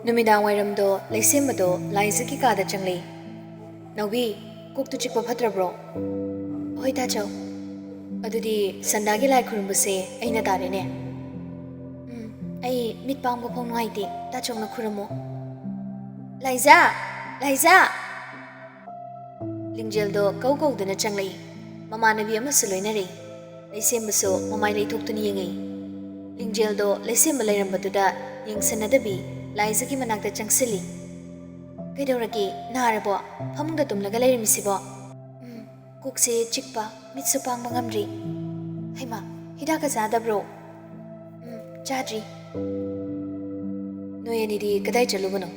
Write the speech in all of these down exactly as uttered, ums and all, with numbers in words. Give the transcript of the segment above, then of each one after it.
ꯅꯨꯃꯤꯗꯥꯡ ꯋꯥꯏꯔꯝꯗꯣ ꯂꯩꯁꯦꯝꯕꯗꯣ ꯂꯥꯏꯖꯒꯤ ꯀꯥꯗ ꯆꯪꯂꯛꯏ꯫ "ꯅꯥꯎꯕꯤ, ꯀꯣꯛꯇꯨ ꯆꯤꯛꯄ ꯐꯠꯇ꯭ꯔꯕ꯭ꯔꯣ?" "ꯍꯣꯏ ꯇꯥꯆꯧ꯫ ꯑꯗꯨꯗꯤ ꯁꯟꯗꯥꯒꯤ ꯂꯥꯏ ꯈꯨꯔꯨꯝꯕꯁꯦ ꯑꯩꯅ ꯇꯥꯔꯦꯅꯦ꯫ ꯎꯝ, ꯑꯩ ꯃꯤꯠ ꯄꯥꯡꯕ ꯐꯥꯎ ꯅꯨꯡꯉꯥꯏꯇꯦ, ꯇꯥꯆꯧꯅ ꯈꯨꯔꯨꯝꯃꯣ꯫" "ꯂꯥꯏꯖꯥ! ꯂꯥꯏꯖꯥ!" ꯂꯤꯡꯖꯦꯜꯗꯣ ꯀꯧ ꯀꯧꯗꯅ ꯆꯪꯂꯛꯏ꯫ ꯃꯃꯥꯟꯅꯕꯤ ꯑꯃꯁꯨ ꯂꯣꯏꯅꯔꯛꯏ꯫ ꯂꯩꯁꯦꯝꯕꯁꯨ ꯃꯃꯥꯏ ꯂꯩꯊꯣꯛꯇꯨꯅ ꯌꯦꯡꯉꯛꯏ꯫ ꯂꯤꯡꯖꯦꯜꯗꯣ ꯂꯩꯁꯦꯝꯕ ꯂꯩꯔꯝꯕꯗꯨꯗ ꯌꯦꯡꯁꯟꯅꯗꯕꯤ ꯂꯥꯏꯖꯒꯤ ꯃꯅꯥꯛꯇ ꯆꯪꯁꯤꯜꯂꯤ꯫ "ꯀꯩꯗꯧꯔꯒꯦ? ꯅꯥꯔꯕꯣ? ꯐꯃꯨꯡꯗ ꯇꯨꯝꯂꯒ ꯂꯩꯔꯝꯃꯤꯁꯤꯕꯣ?" "ꯎꯝ, ꯀꯣꯛꯁꯦ ꯆꯤꯛꯄ, ꯃꯤꯠꯁꯨ ꯄꯥꯡꯕ ꯉꯝꯗ꯭ꯔꯤ꯫" "ꯍꯩꯃꯥ, ꯍꯤꯗꯥꯛꯀ ꯆꯥꯗꯕ꯭ꯔꯣ?" "ꯎꯝ, ꯆꯥꯗ꯭ꯔꯤ꯫" "ꯅꯣꯏ ꯑꯅꯤꯗꯤ ꯀꯗꯥꯏ ꯆꯠꯂꯨꯕꯅꯣ?"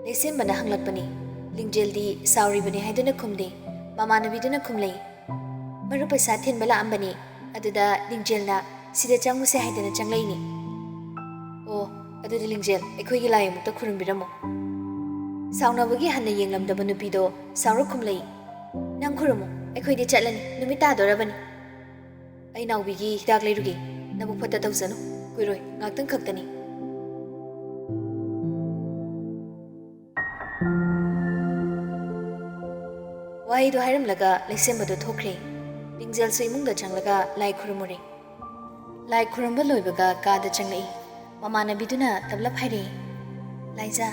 ꯂꯩꯁꯦꯝꯕꯅ ꯍꯪꯂꯛꯄꯅꯤ꯫ ꯂꯤꯡꯖꯦꯜꯗꯤ ꯁꯥꯎꯔꯤꯕꯅꯤ ꯍꯥꯏꯗꯨꯅ ꯈꯨꯝꯗꯦ꯫ ꯃꯃꯥꯟꯅꯕꯤꯗꯨꯅ ꯈꯨꯝꯂꯛꯏ꯫ "ꯃꯔꯨꯞ ꯄꯩꯁꯥ ꯊꯤꯟꯕ ꯂꯥꯛꯑꯝꯕꯅꯤ, ꯑꯗꯨꯗ ꯂꯤꯡꯖꯦꯜꯅ ꯁꯤꯗ ꯆꯪꯉꯨꯁꯦ ꯍꯥꯏꯗꯅ ꯆꯪꯂꯛꯏꯅꯤ꯫" "ꯑꯣ, ꯑꯗꯨꯗꯤ ꯂꯤꯡꯖꯦꯜ, ꯑꯩꯈꯣꯏꯒꯤ ꯂꯥꯏ ꯑꯃꯨꯛꯇ ꯈꯨꯔꯨꯝꯕꯤꯔꯝꯃꯣ꯫" ꯁꯥꯎꯅꯕꯒꯤ ꯍꯟꯅ ꯌꯦꯡꯂꯝꯗꯕ ꯅꯨꯄꯤꯗꯣ ꯁꯥꯎꯔ ꯈꯨꯝꯂꯛꯏ꯫ "ꯅꯪ ꯈꯨꯔꯨꯝꯃꯨ, ꯑꯩꯈꯣꯏꯗꯤ ꯆꯠꯂꯅꯤ, ꯅꯨꯃꯤꯠ ꯇꯥꯗꯣꯔꯕꯅꯤ꯫" "ꯑꯩ ꯅꯥꯎꯕꯤꯒꯤ ꯍꯤꯗꯥꯛ ꯂꯩꯔꯨꯒꯦ, ꯅꯕꯨꯛ ꯐꯠꯇ ꯇꯧꯖꯅꯨ, ꯀꯨꯏꯔꯣꯏ, ꯉꯥꯛꯇꯪ ꯈꯛꯇꯅꯤ꯫" ꯋꯥꯍꯩꯗꯨ ꯍꯥꯏꯔꯝꯂꯒ ꯂꯩꯁꯦꯝꯕꯗꯨ ꯊꯣꯛꯈ꯭ꯔꯦ꯫ ꯂꯤꯡꯖꯦꯜꯁꯨ ꯏꯃꯨꯡꯗ ꯆꯪꯂꯒ ꯂꯥꯏ ꯈꯨꯔꯨꯝꯃꯨꯔꯦ꯫ ꯂꯥꯏ ꯈꯨꯔꯨꯝꯕ ꯂꯣꯏꯕꯒ ꯀꯥꯗ ꯆꯪꯂꯛꯏ꯫ ꯃꯃꯥꯟꯅꯕꯤꯗꯨꯅ ꯇꯞꯂꯞ ꯍꯥꯏꯔꯛꯏ, "ꯂꯥꯏꯖꯥ,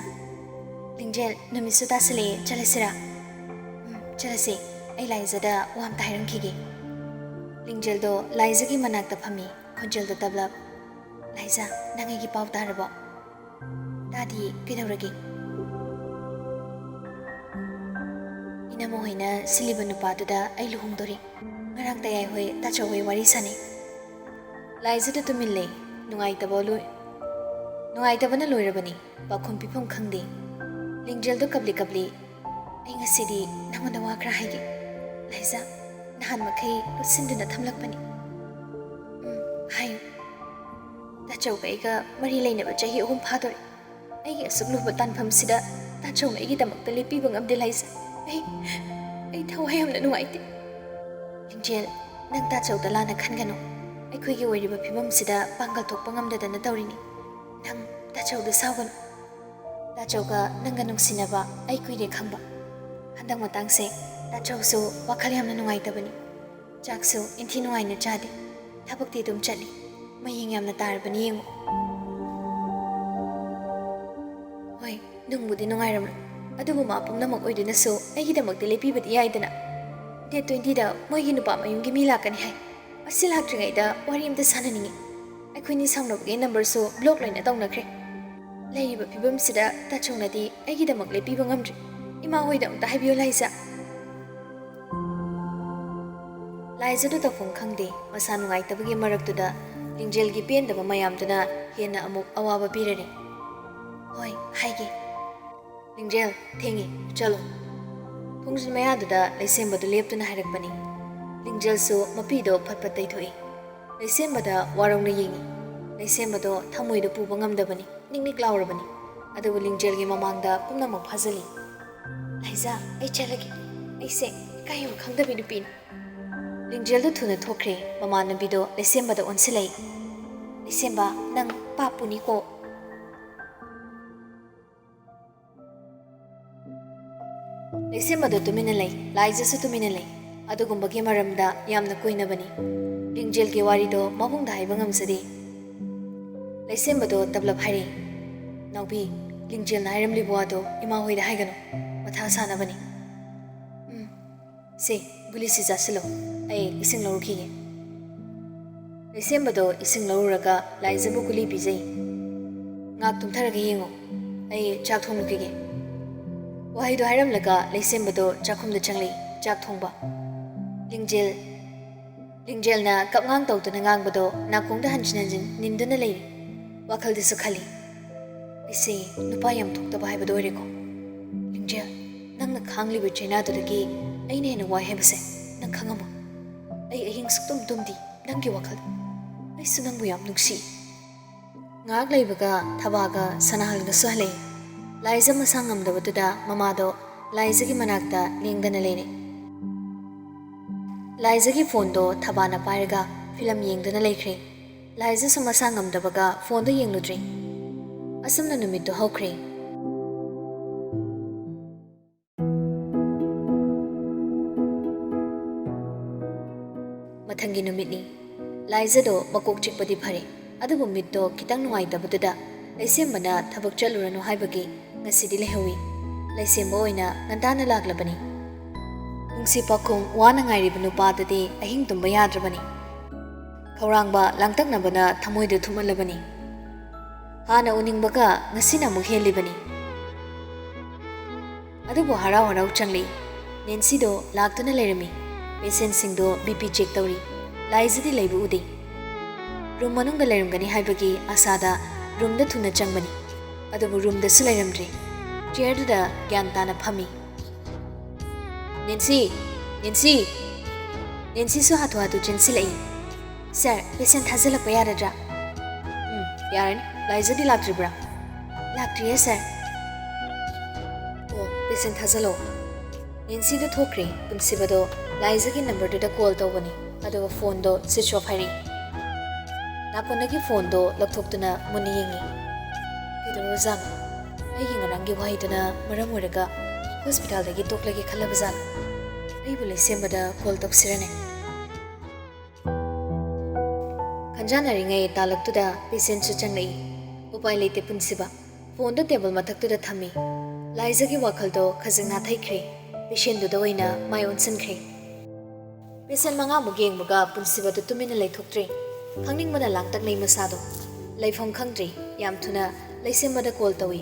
ꯂꯤꯡꯖꯦꯜ, ꯅꯨꯃꯤꯠꯁꯨ ꯇꯥꯁꯤꯜꯂꯛꯑꯦ, ꯆꯠꯂꯁꯤꯔꯥ?" "ꯎꯝ, ꯆꯠꯂꯁꯤ꯫ ꯑꯩ ꯂꯥꯏꯖꯗ ꯋꯥ ꯑꯝꯇ ꯍꯥꯏꯔꯝꯈꯤꯒꯦ꯫" ꯂꯤꯡꯖꯦꯜꯗꯣ ꯂꯥꯏꯖꯒꯤ ꯃꯅꯥꯛꯇ ꯐꯝꯃꯤ, ꯈꯣꯟꯖꯦꯜꯗꯣ ꯇꯞꯂꯞ꯫ "ꯂꯥꯏꯖꯥ, ꯅꯪ ꯑꯩꯒꯤ ꯄꯥꯎ ꯇꯥꯔꯕꯣ?" "ꯇꯥꯗꯤꯌꯦ, ꯀꯩꯗꯧꯔꯒꯦ?" "ꯏꯅꯝꯃ ꯍꯣꯏꯅ ꯁꯤꯜꯂꯤꯕ ꯅꯨꯄꯥꯗꯨꯗ ꯑꯩ ꯂꯨꯍꯣꯡꯗꯣꯔꯤ꯫ ꯉꯔꯥꯡ ꯇꯌꯥꯏ ꯍꯣꯏ ꯇꯥꯆꯧ ꯍꯣꯏ ꯋꯥꯔꯤ ꯁꯥꯟꯅꯩ꯫" ꯂꯥꯏꯖꯗ ꯇꯨꯃꯤꯟ ꯂꯩ꯫ ꯅꯨꯡꯉꯥꯏꯇꯕ ꯂꯣꯏ-, ꯅꯨꯡꯉꯥꯏꯇꯕꯅ ꯂꯣꯏꯔꯕꯅꯤ꯫ ꯄꯥꯎꯈꯨꯝ ꯄꯤꯐꯝ ꯈꯪꯗꯦ꯫ ꯂꯤꯡꯖꯦꯜꯗꯣ ꯀꯞꯂꯤ ꯀꯞꯂꯤ, "ꯑꯩ ꯉꯁꯤꯗꯤ ꯅꯪꯉꯣꯟꯗ ꯋꯥ ꯈꯔ ꯍꯥꯏꯒꯦ꯫ ꯂꯥꯏꯖꯥ, ꯅꯍꯥꯟ ꯃꯈꯩ ꯂꯣꯠꯁꯤꯟꯗꯨꯅ ꯊꯝꯂꯛꯄꯅꯤ꯫" "ꯎꯝ, ꯍꯥꯏꯌꯨ꯫" "ꯇꯥꯆꯧꯒ ꯑꯩꯒ ꯃꯔꯤ ꯂꯩꯅꯕ ꯆꯍꯤ ꯑꯍꯨꯝ ꯐꯥꯗꯣꯔꯦ꯫ ꯑꯩꯒꯤ ꯑꯁꯨꯛ ꯂꯨꯕ ꯇꯥꯟꯐꯝꯁꯤꯗ ꯇꯥꯆꯧꯅ ꯑꯩꯒꯤꯗꯃꯛꯇ ꯂꯦꯞꯄꯤꯕ ꯉꯝꯗꯦ ꯂꯥꯏꯖꯥ꯫ ꯑꯩ, ꯑꯩ ꯊꯋꯥꯏ ꯌꯥꯝꯅ ꯅꯨꯡꯉꯥꯏꯇꯦ꯫" "ꯂꯤꯡꯖꯦꯜ, ꯅꯪ ꯇꯥꯆꯧꯗ ꯂꯥꯟꯅ ꯈꯟꯒꯅꯨ꯫ ꯑꯩꯈꯣꯏꯒꯤ ꯑꯣꯏꯔꯤꯕ ꯐꯤꯕꯝꯁꯤꯗ ꯄꯥꯡꯒꯜ ꯊꯣꯛꯄ ꯉꯝꯗꯗꯅ ꯇꯧꯔꯤꯅꯤ꯫ ꯅꯪ ꯇꯥꯆꯧꯗ ꯁꯥꯎꯒꯅꯨ꯫" ꯇꯥꯆꯧꯒ ꯅꯪꯒ ꯅꯨꯡꯁꯤꯅꯕ ꯑꯩ ꯀꯨꯏꯔꯦ ꯈꯪꯕ꯫ ꯍꯟꯗꯛ ꯃꯇꯥꯡꯁꯦ ꯇꯥꯆꯧꯁꯨ ꯋꯥꯈꯜ ꯌꯥꯝꯅ ꯅꯨꯡꯉꯥꯏꯇꯕꯅꯤ꯫ ꯆꯥꯛꯁꯨ ꯏꯟꯊꯤ ꯅꯨꯡꯉꯥꯏꯅ ꯆꯥꯗꯦ꯫ ꯊꯕꯛꯇꯤ ꯑꯗꯨꯝ ꯆꯠꯂꯤ꯫ ꯃꯌꯦꯡ ꯌꯥꯝꯅ ꯇꯥꯔꯕꯅꯤ ꯌꯦꯡꯉꯨ꯫ ꯍꯣꯏ, ꯅꯨꯡꯕꯨꯗꯤ ꯅꯨꯡꯉꯥꯏꯔꯝꯂꯣꯏ꯫ ꯑꯗꯨꯕꯨ ꯃꯥ ꯄꯨꯝꯅꯃꯛ ꯑꯣꯏꯗꯨꯅꯁꯨ ꯑꯩꯒꯤꯗꯃꯛꯇꯤ ꯂꯦꯞꯄꯤꯕꯗꯤ ꯌꯥꯏꯗꯅ꯫ Date twenty-ꯗ ꯃꯣꯏꯒꯤ ꯅꯨꯄꯥ ꯃꯌꯨꯝꯒꯤ ꯃꯤ ꯂꯥꯛꯀꯅꯤ ꯍꯥꯏ꯫ ꯑꯁꯤ ꯂꯥꯛꯇ꯭ꯔꯤꯉꯩꯗ ꯋꯥꯔꯤ ꯑꯃꯇ ꯁꯥꯟꯅꯅꯤꯡꯉꯤ꯫ ꯑꯩꯈꯣꯏꯅꯤ ꯁꯥꯎꯅꯕꯒꯤ number-ꯁꯨ block ꯂꯣꯏꯅ ꯇꯧꯅꯈ꯭ꯔꯦ꯫ ꯂꯩꯔꯤꯕ ꯐꯤꯕꯝꯁꯤꯗ ꯇꯥꯆꯧꯅꯗꯤ ꯑꯩꯒꯤꯗꯃꯛ ꯂꯦꯞꯄꯤꯕ ꯉꯝꯗ꯭ꯔꯤ꯫ ꯏꯃꯥ ꯍꯣꯏꯗ ꯑꯃꯨꯛꯇ ꯍꯥꯏꯕꯤꯌꯨ ꯂꯥꯏꯖꯥ꯫ ꯂꯥꯏꯖꯥꯗꯨ ꯇꯧꯐꯝ ꯈꯪꯗꯦ꯫ ꯃꯁꯥ ꯅꯨꯡꯉꯥꯏꯇꯕꯒꯤ ꯃꯔꯛꯇꯨꯗ ꯂꯤꯡꯖꯦꯜꯒꯤ ꯄꯦꯟꯗꯕ ꯃꯌꯥꯝꯗꯨꯅ ꯍꯦꯟꯅ ꯑꯃꯨꯛ ꯑꯋꯥꯕ ꯄꯤꯔꯔꯦ꯫ ꯍꯣꯏ, ꯍꯥꯏꯒꯦ꯫ ꯂꯤꯡꯖꯦꯜ, ꯊꯦꯡꯉꯤ, ꯆꯠꯂꯣ꯫ ꯊꯣꯡꯖꯤꯟ ꯃꯌꯥꯗꯨꯗ ꯂꯩꯁꯦꯝꯕꯗꯨ ꯂꯦꯞꯇꯨꯅ ꯍꯥꯏꯔꯛꯄꯅꯤ꯫ ꯂꯤꯡꯖꯦꯜꯁꯨ ꯃꯄꯤꯗꯣ ꯐꯠ ꯐꯠ ꯇꯩꯊꯣꯛꯏ꯫ ꯂꯩꯁꯦꯝꯕꯗ ꯋꯥꯔꯧꯅ ꯌꯦꯡꯉꯤ꯫ ꯂꯩꯁꯦꯝꯕꯗꯣ ꯊꯃꯣꯏꯗ ꯄꯨꯕ ꯉꯝꯗꯕꯅꯤ, ꯅꯤꯛ ꯅꯤꯛ ꯂꯥꯎꯔꯕꯅꯤ꯫ ꯑꯗꯨꯕꯨ ꯂꯤꯡꯖꯦꯜꯒꯤ ꯃꯃꯥꯡꯗ ꯄꯨꯝꯅꯃꯛ ꯐꯥꯖꯤꯜꯂꯤ꯫ ꯂꯥꯏꯖꯥ, ꯑꯩ ꯆꯠꯂꯒꯦ꯫ ꯑꯩꯁꯦ ꯏꯀꯥꯏꯕ ꯈꯪꯗꯕꯤ ꯅꯨꯄꯤꯅꯤ꯫ ꯂꯤꯡꯖꯦꯜꯗꯨ ꯊꯨꯅ ꯊꯣꯛꯈ꯭ꯔꯦ꯫ ꯃꯃꯥꯟꯅꯕꯤꯗꯣ ꯂꯩꯁꯦꯝꯕꯗ ꯑꯣꯟꯁꯤꯜꯂꯛꯏ꯫ ꯂꯩꯁꯦꯝꯕ, ꯅꯪ ꯄꯥꯞ ꯄꯨꯅꯤꯀꯣ꯫ ꯂꯩꯁꯦꯝꯕꯗꯣ ꯇꯨꯃꯤꯟꯅ ꯂꯩ, ꯂꯥꯏꯖꯥꯁꯨ ꯇꯨꯃꯤꯟꯅ ꯂꯩ꯫ ꯑꯗꯨꯒꯨꯝꯕꯒꯤ ꯃꯔꯝꯗ ꯌꯥꯝꯅ ꯀꯨꯏꯅꯕꯅꯤ꯫ ꯂꯤꯡꯖꯦꯜꯒꯤ ꯋꯥꯔꯤꯗꯣ ꯃꯕꯨꯡꯗ ꯍꯥꯏꯕ ꯉꯝꯖꯗꯦ꯫ ꯂꯩꯁꯦꯝꯕꯗꯣ ꯇꯞꯂꯞ ꯍꯥꯏꯔꯛꯏ, "ꯅꯥꯎꯕꯤ, ꯂꯤꯡꯖꯦꯜꯅ ꯍꯥꯏꯔꯝꯂꯤꯕ ꯋꯥꯗꯣ ꯏꯃꯥ ꯍꯣꯏꯗ ꯍꯥꯏꯒꯅꯨ, ꯃꯊꯥ ꯁꯥꯅꯕꯅꯤ꯫ ꯎꯝ, ꯁꯦ, ꯒꯨꯂꯤꯁꯤ ꯆꯥꯁꯤꯜꯂꯣ, ꯑꯩ ꯏꯁꯤꯡ ꯂꯧꯔꯨꯈꯤꯒꯦ꯫" ꯂꯩꯁꯦꯝꯕꯗꯣ ꯏꯁꯤꯡ ꯂꯧꯔꯨꯔꯒ ꯂꯥꯏꯖꯥꯕꯨ ꯒꯨꯂꯤ ꯄꯤꯖꯩ꯫ "ꯉꯥꯛ ꯇꯨꯝꯊꯔꯒ ꯌꯦꯡꯉꯣ, ꯑꯩ ꯆꯥꯛ ꯊꯣꯡꯂꯨꯈꯤꯒꯦ꯫" ꯋꯥꯍꯩꯗꯣ ꯍꯥꯏꯔꯝꯂꯒ ꯂꯩꯁꯦꯝꯕꯗꯣ ꯆꯥꯛꯈꯨꯝꯗ ꯆꯪꯂꯛꯏ, ꯆꯥꯛ ꯊꯣꯡꯕ꯫ ꯂꯤꯡꯖꯦꯜ, ꯂꯤꯡꯖꯦꯜꯅ ꯀꯞꯉꯥꯡ ꯇꯧꯗꯨꯅ ꯉꯥꯡꯕꯗꯣ ꯅꯥꯀꯣꯡꯗ ꯍꯟꯖꯤꯟ ꯍꯟꯖꯤꯟ ꯅꯤꯟꯗꯨꯅ ꯂꯩꯔꯤ꯫ ꯋꯥꯈꯜꯗꯁꯨ ꯈꯜꯂꯤ, "ꯑꯩꯁꯦ ꯅꯨꯄꯥ ꯌꯥꯝ ꯊꯣꯛꯇꯕ ꯍꯥꯏꯕꯗꯣ ꯑꯣꯏꯔꯦꯀꯣ꯫ ꯂꯤꯡꯖꯦꯜ, ꯅꯪꯅ ꯈꯥꯡꯂꯤꯕ ꯆꯩꯅꯥꯗꯨꯗꯒꯤ ꯑꯩꯅ ꯍꯦꯟꯅ ꯋꯥꯏ ꯍꯥꯏꯕꯁꯦ ꯅꯪ ꯈꯪꯉꯝꯃꯣꯏ꯫ ꯑꯩ ꯑꯍꯤꯡ ꯁꯨꯛꯇꯨꯝ ꯇꯨꯝꯗꯦ ꯅꯪꯒꯤ ꯋꯥꯈꯜꯗ꯫ ꯑꯩꯁꯨ ꯅꯪꯕꯨ ꯌꯥꯝ ꯅꯨꯡꯁꯤ꯫" ꯉꯥꯏꯍꯥꯛ ꯂꯩꯕꯒ ꯊꯕꯥꯒ ꯁꯅꯥꯍꯜꯒꯁꯨ ꯍꯜꯂꯛꯏ꯫ ꯂꯥꯏꯖꯥ ꯃꯁꯥ ꯉꯝꯗꯕꯗꯨꯗ ꯃꯃꯥꯗꯣ ꯂꯥꯏꯖꯥꯒꯤ ꯃꯅꯥꯛꯇ ꯂꯦꯡꯗꯅ ꯂꯩꯔꯦ꯫ ꯂꯥꯏꯖꯥꯒꯤ phoneꯗꯣ ꯊꯕꯥꯅ ꯄꯥꯏꯔꯒ film ꯌꯦꯡꯗꯨꯅ ꯂꯩꯈ꯭ꯔꯦ꯫ ꯂꯥꯏꯖꯥꯁꯨ ꯃꯁꯥ ꯉꯝꯗꯕꯒ phoneꯗꯣ ꯌꯦꯡꯂꯨꯗ꯭ꯔꯦ꯫ ꯑꯁꯨꯝꯅ ꯅꯨꯃꯤꯠꯇꯣ ꯍꯧꯈ꯭ꯔꯦ꯫ ꯃꯊꯪꯒꯤ ꯅꯨꯃꯤꯠꯅꯤ꯫ ꯂꯥꯏꯖꯗꯣ ꯃꯀꯣꯛ ꯆꯤꯛꯄꯗꯤ ꯐꯔꯦ, ꯑꯗꯨꯕꯨ ꯃꯤꯠꯇꯣ ꯈꯤꯇꯪ ꯅꯨꯡꯉꯥꯏꯇꯕꯗꯨꯗ ꯂꯩꯁꯦꯝꯕꯅ ꯊꯕꯛ ꯆꯠꯂꯨꯔꯅꯨ ꯍꯥꯏꯕꯒꯤ ꯉꯁꯤꯗꯤ ꯂꯩꯍꯧꯏ꯫ ꯂꯩꯁꯦꯝꯕ ꯑꯣꯏꯅ ꯉꯟꯇꯥꯅ ꯂꯥꯛꯂꯕꯅꯤ꯫ ꯅꯨꯡꯁꯤ ꯄꯥꯈꯨꯝ ꯋꯥꯅ ꯉꯥꯏꯔꯤꯕ ꯅꯨꯄꯥꯗꯨꯗꯤ ꯑꯍꯤꯡ ꯇꯨꯝꯕ ꯌꯥꯗ꯭ꯔꯕꯅꯤ꯫ ꯈꯧꯔꯥꯡꯕ ꯂꯥꯡꯇꯛꯅꯕꯅ ꯊꯃꯣꯏꯗꯨ ꯊꯨꯝꯍꯜꯂꯕꯅꯤ꯫ ꯍꯥꯟꯅ ꯎꯅꯤꯡꯕꯒ ꯉꯁꯤꯅ ꯑꯃꯨꯛ ꯍꯦꯜꯂꯤꯕꯅꯤ꯫ ꯑꯗꯨꯕꯨ ꯍꯔꯥꯎ ꯍꯔꯥꯎ ꯆꯪꯂꯛꯏ꯫ ꯅꯦꯟꯁꯤꯗꯣ ꯂꯥꯛꯇꯨꯅ ꯂꯩꯔꯝꯃꯤ꯫ ꯄꯦꯁꯦꯟꯁꯤꯡꯗꯣ ꯕꯤ ꯄꯤ ꯆꯦꯛ ꯇꯧꯔꯤ꯫ ꯂꯥꯏꯖꯗꯤ ꯂꯩꯕ ꯎꯗꯦ꯫ ꯔꯨꯝ ꯃꯅꯨꯡꯗ ꯂꯩꯔꯝꯒꯅꯤ ꯍꯥꯏꯕꯒꯤ ꯑꯁꯥꯗ ꯔꯨꯝꯗ ꯊꯨꯅ ꯆꯪꯕꯅꯤ꯫ ꯑꯗꯨꯕꯨ ꯔꯨꯝꯗꯁꯨ ꯂꯩꯔꯝꯗ꯭ꯔꯦ꯫ ꯆꯤꯌꯔꯗꯨꯗ ꯒ꯭ꯌꯥꯟ ꯇꯥꯅ ꯐꯝꯃꯤ꯫ "ꯅꯦꯟꯁꯤ! ꯅꯦꯟꯁꯤ!" ꯅꯦꯟꯁꯤꯁꯨ ꯍꯥꯊꯨ ꯍꯥꯊꯨ ꯆꯦꯟꯁꯤꯜꯂꯛꯏ꯫ "ꯁꯥꯔ, ꯄꯦꯁꯦꯟ ꯊꯥꯖꯤꯜꯂꯛꯄ ꯌꯥꯔꯗ꯭ꯔꯥ?" "ꯎꯝ, ꯌꯥꯔꯅꯤ꯫ ꯂꯥꯏꯖꯗꯤ ꯂꯥꯛꯇ꯭ꯔꯤꯕ꯭ꯔꯥ?" "ꯂꯥꯛꯇ꯭ꯔꯤꯌꯦ, ꯁꯥꯔ꯫" "ꯑꯣ, ꯄꯦꯁꯦꯟ ꯊꯥꯖꯤꯜꯂꯣ꯫" ꯅꯦꯟꯁꯤꯗꯣ ꯊꯣꯛꯈ꯭ꯔꯦ꯫ ꯄꯨꯟꯁꯤꯕꯗꯣ ꯂꯥꯏꯖꯒꯤ ꯅꯝꯕꯔꯗꯨꯗ ꯀꯣꯜ ꯇꯧꯕꯅꯤ, ꯑꯗꯨꯒ ꯐꯣꯟꯗꯣ ꯁ꯭ꯋꯤꯆ ꯑꯣꯐ ꯍꯥꯏꯔꯛꯏ꯫ ꯅꯥꯀꯣꯡꯗꯒꯤ ꯐꯣꯟꯗꯣ ꯂꯧꯊꯣꯛꯇꯨꯅ ꯃꯨꯟꯅ ꯌꯦꯡꯉꯤ꯫ ꯀꯩꯗꯧꯔꯖꯥꯠꯅꯣ? ꯑꯩꯒꯤ ꯉꯔꯥꯡꯒꯤ ꯋꯥꯍꯩꯗꯨꯅ ꯃꯔꯝ ꯑꯣꯏꯔꯒ ꯍꯣꯁꯄꯤꯇꯥꯜꯗꯒꯤ ꯇꯣꯛꯂꯒꯦ ꯈꯜꯂꯕ ꯖꯥꯠꯂꯣ? ꯑꯩꯕꯨ ꯂꯩꯁꯦꯝꯕꯗ ꯀꯣꯜ ꯇꯧꯁꯤꯔꯅꯦ? ꯈꯟꯖꯥꯟꯅꯔꯤꯉꯩ ꯇꯥꯂꯛꯇꯨꯗ ꯄꯦꯁꯦꯟꯁꯨ ꯆꯪꯂꯛꯏ꯫ ꯎꯄꯥꯏ ꯂꯩꯇꯦ ꯄꯨꯟꯁꯤꯕ꯫ ꯐꯣꯟꯗꯣ ꯇꯦꯕꯜ ꯃꯊꯛꯇꯨꯗ ꯊꯝꯃꯤ꯫ ꯂꯥꯏꯖꯒꯤ ꯋꯥꯈꯜꯗꯣ ꯈꯖꯤꯛ ꯅꯥꯊꯩꯈ꯭ꯔꯦ꯫ ꯄꯦꯁꯦꯟꯗꯨꯗ ꯑꯣꯏꯅ ꯃꯥꯏ ꯑꯣꯟꯁꯤꯟꯈ꯭ꯔꯦ꯫ ꯄꯦꯁꯦꯟ ꯃꯉꯥꯃꯨꯛ ꯌꯦꯡꯕꯒ ꯄꯨꯟꯁꯤꯕꯗꯨ ꯇꯨꯃꯤꯟꯅ ꯂꯩꯊꯣꯛꯇ꯭ꯔꯦ꯫ ꯈꯪꯅꯤꯡꯕꯅ ꯂꯥꯡꯇꯛꯅꯩ ꯃꯁꯥꯗꯣ꯫ ꯂꯩꯐꯝ ꯈꯪꯗ꯭ꯔꯦ꯫ ꯌꯥꯝ ꯊꯨꯅ ꯂꯩꯁꯦꯝꯕꯗ ꯀꯣꯜ ꯇꯧꯏ꯫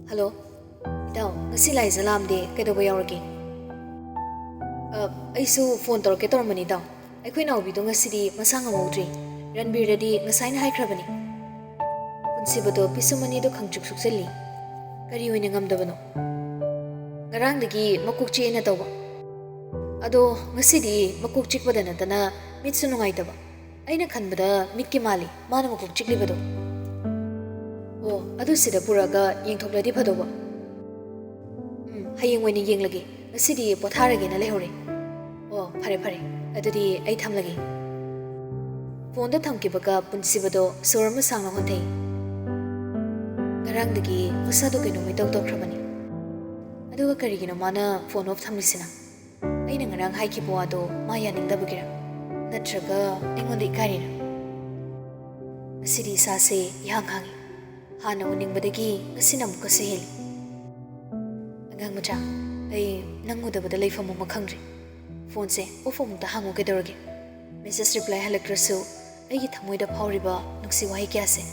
"ꯍꯜꯂꯣ, ꯏꯇꯥꯎ, ꯉꯁꯤ ꯂꯥꯏꯖ ꯂꯥꯛꯑꯝꯗꯦ, ꯀꯩꯗꯧꯕ ꯌꯥꯎꯔꯒꯦ?" "ꯑ, ꯑꯩꯁꯨ ꯐꯣꯟ ꯇꯧꯔꯛꯀꯦ ꯇꯧꯔꯝꯕꯅꯤ, ꯏꯇꯥꯎ꯫ ꯑꯩꯈꯣꯏ ꯅꯥꯎꯕꯤꯗꯣ ꯉꯁꯤꯗꯤ ꯃꯁꯥ ꯉꯝꯍꯧꯗ꯭ꯔꯤ꯫ ꯔꯟꯕꯤꯔꯗꯗꯤ ꯉꯁꯥꯏꯅ ꯍꯥꯏꯈ꯭ꯔꯕꯅꯤ꯫" ꯄꯨꯟꯁꯤꯕꯗꯣ ꯄꯤꯁꯨꯝ ꯑꯅꯤꯗꯣ ꯈꯪꯆꯨꯛ ꯁꯨꯛꯆꯜꯂꯤ꯫ "ꯀꯔꯤ ꯑꯣꯏꯅ ꯉꯝꯗꯕꯅꯣ?" "ꯉꯔꯥꯡꯗꯒꯤ ꯃꯀꯣꯛ ꯆꯤꯛꯑꯦꯅ ꯇꯧꯕ꯫ ꯑꯗꯣ ꯉꯁꯤꯗꯤ ꯃꯀꯣꯛ ꯆꯤꯛꯄꯗ ꯅꯠꯇꯅ ꯃꯤꯠꯁꯨ ꯅꯨꯡꯉꯥꯏꯇꯕ꯫ ꯑꯩꯅ ꯈꯟꯕꯗ ꯃꯤꯠꯀꯤ ꯃꯥꯜꯂꯤ ꯃꯥꯅ ꯃꯀꯣꯛ ꯆꯤꯛꯂꯤꯕꯗꯣ꯫ ꯑꯣ, ꯑꯗꯨ ꯁꯤꯗ ꯄꯨꯔꯛꯑꯒ ꯌꯦꯡꯊꯣꯛꯂꯗꯤ ꯐꯗꯧꯕ꯫ ꯎꯝ, ꯍꯌꯦꯡ ꯑꯣꯏꯅ ꯌꯦꯡꯂꯒꯦ꯫ ꯉꯁꯤꯗꯤ ꯄꯣꯊꯥꯔꯒꯦꯅ ꯂꯩꯍꯧꯔꯦ꯫ ꯑꯣ, ꯐꯔꯦ, ꯐꯔꯦ꯫ ꯑꯗꯨꯗꯤ ꯑꯩ ꯊꯝꯂꯒꯦ꯫" ꯐꯣꯟꯗꯣ ꯊꯝꯈꯤꯕꯒ ꯄꯨꯟꯁꯤꯕꯗꯣ ꯁꯣꯔ ꯑꯃ ꯁꯥꯡꯅ ꯍꯣꯟꯊꯩ꯫ ꯉꯔꯥꯡꯗꯒꯤ ꯃꯁꯥꯗꯣ ꯀꯩꯅꯣꯝ ꯏꯇꯧ ꯇꯧꯈ꯭ꯔꯕꯅꯤ꯫ ꯑꯗꯨꯒ ꯀꯔꯤꯒꯤꯅꯣ ꯃꯥꯅ ꯐꯣꯟ ꯑꯣꯐ ꯊꯝꯂꯤꯁꯤꯅ? ꯑꯩꯅ ꯉꯔꯥꯡ ꯍꯥꯏꯈꯤꯕ ꯋꯥꯗꯣ ꯃꯥ ꯌꯥꯅꯤꯡꯗꯕꯒꯤꯔ? ꯅꯠꯇ꯭ꯔꯒ ꯑꯩꯉꯣꯟꯗ ꯏꯀꯥꯏꯔꯤꯔ? ꯉꯁꯤꯗꯤ ꯏꯁꯥꯁꯦ ꯏꯍꯥꯡ ꯍꯥꯡꯉꯤ꯫ ꯍꯥꯟꯅ ꯎꯅꯤꯡꯕꯗꯒꯤ ꯉꯁꯤꯅ ꯑꯃꯨꯛꯀꯁꯨ ꯍꯦꯜꯂꯤ꯫ ꯑꯉꯥꯡ ꯃꯆꯥ, ꯑꯩ ꯅꯪ ꯎꯗꯕꯗ ꯂꯩꯐꯝ ꯑꯃ ꯈꯪꯗ꯭ꯔꯦ꯫ ꯐꯣꯟꯁꯦ off ꯑꯃꯨꯛꯇ ꯍꯥꯡꯉꯨ, ꯀꯩꯗꯧꯔꯒꯦ? Message reply ꯍꯜꯂꯛꯇ꯭ꯔꯁꯨ ꯑꯩꯒꯤ ꯊꯃꯣꯏꯗ ꯐꯥꯎꯔꯤꯕ ꯅꯨꯡꯁꯤ ꯋꯥꯍꯩ ꯀꯌꯥꯁꯦ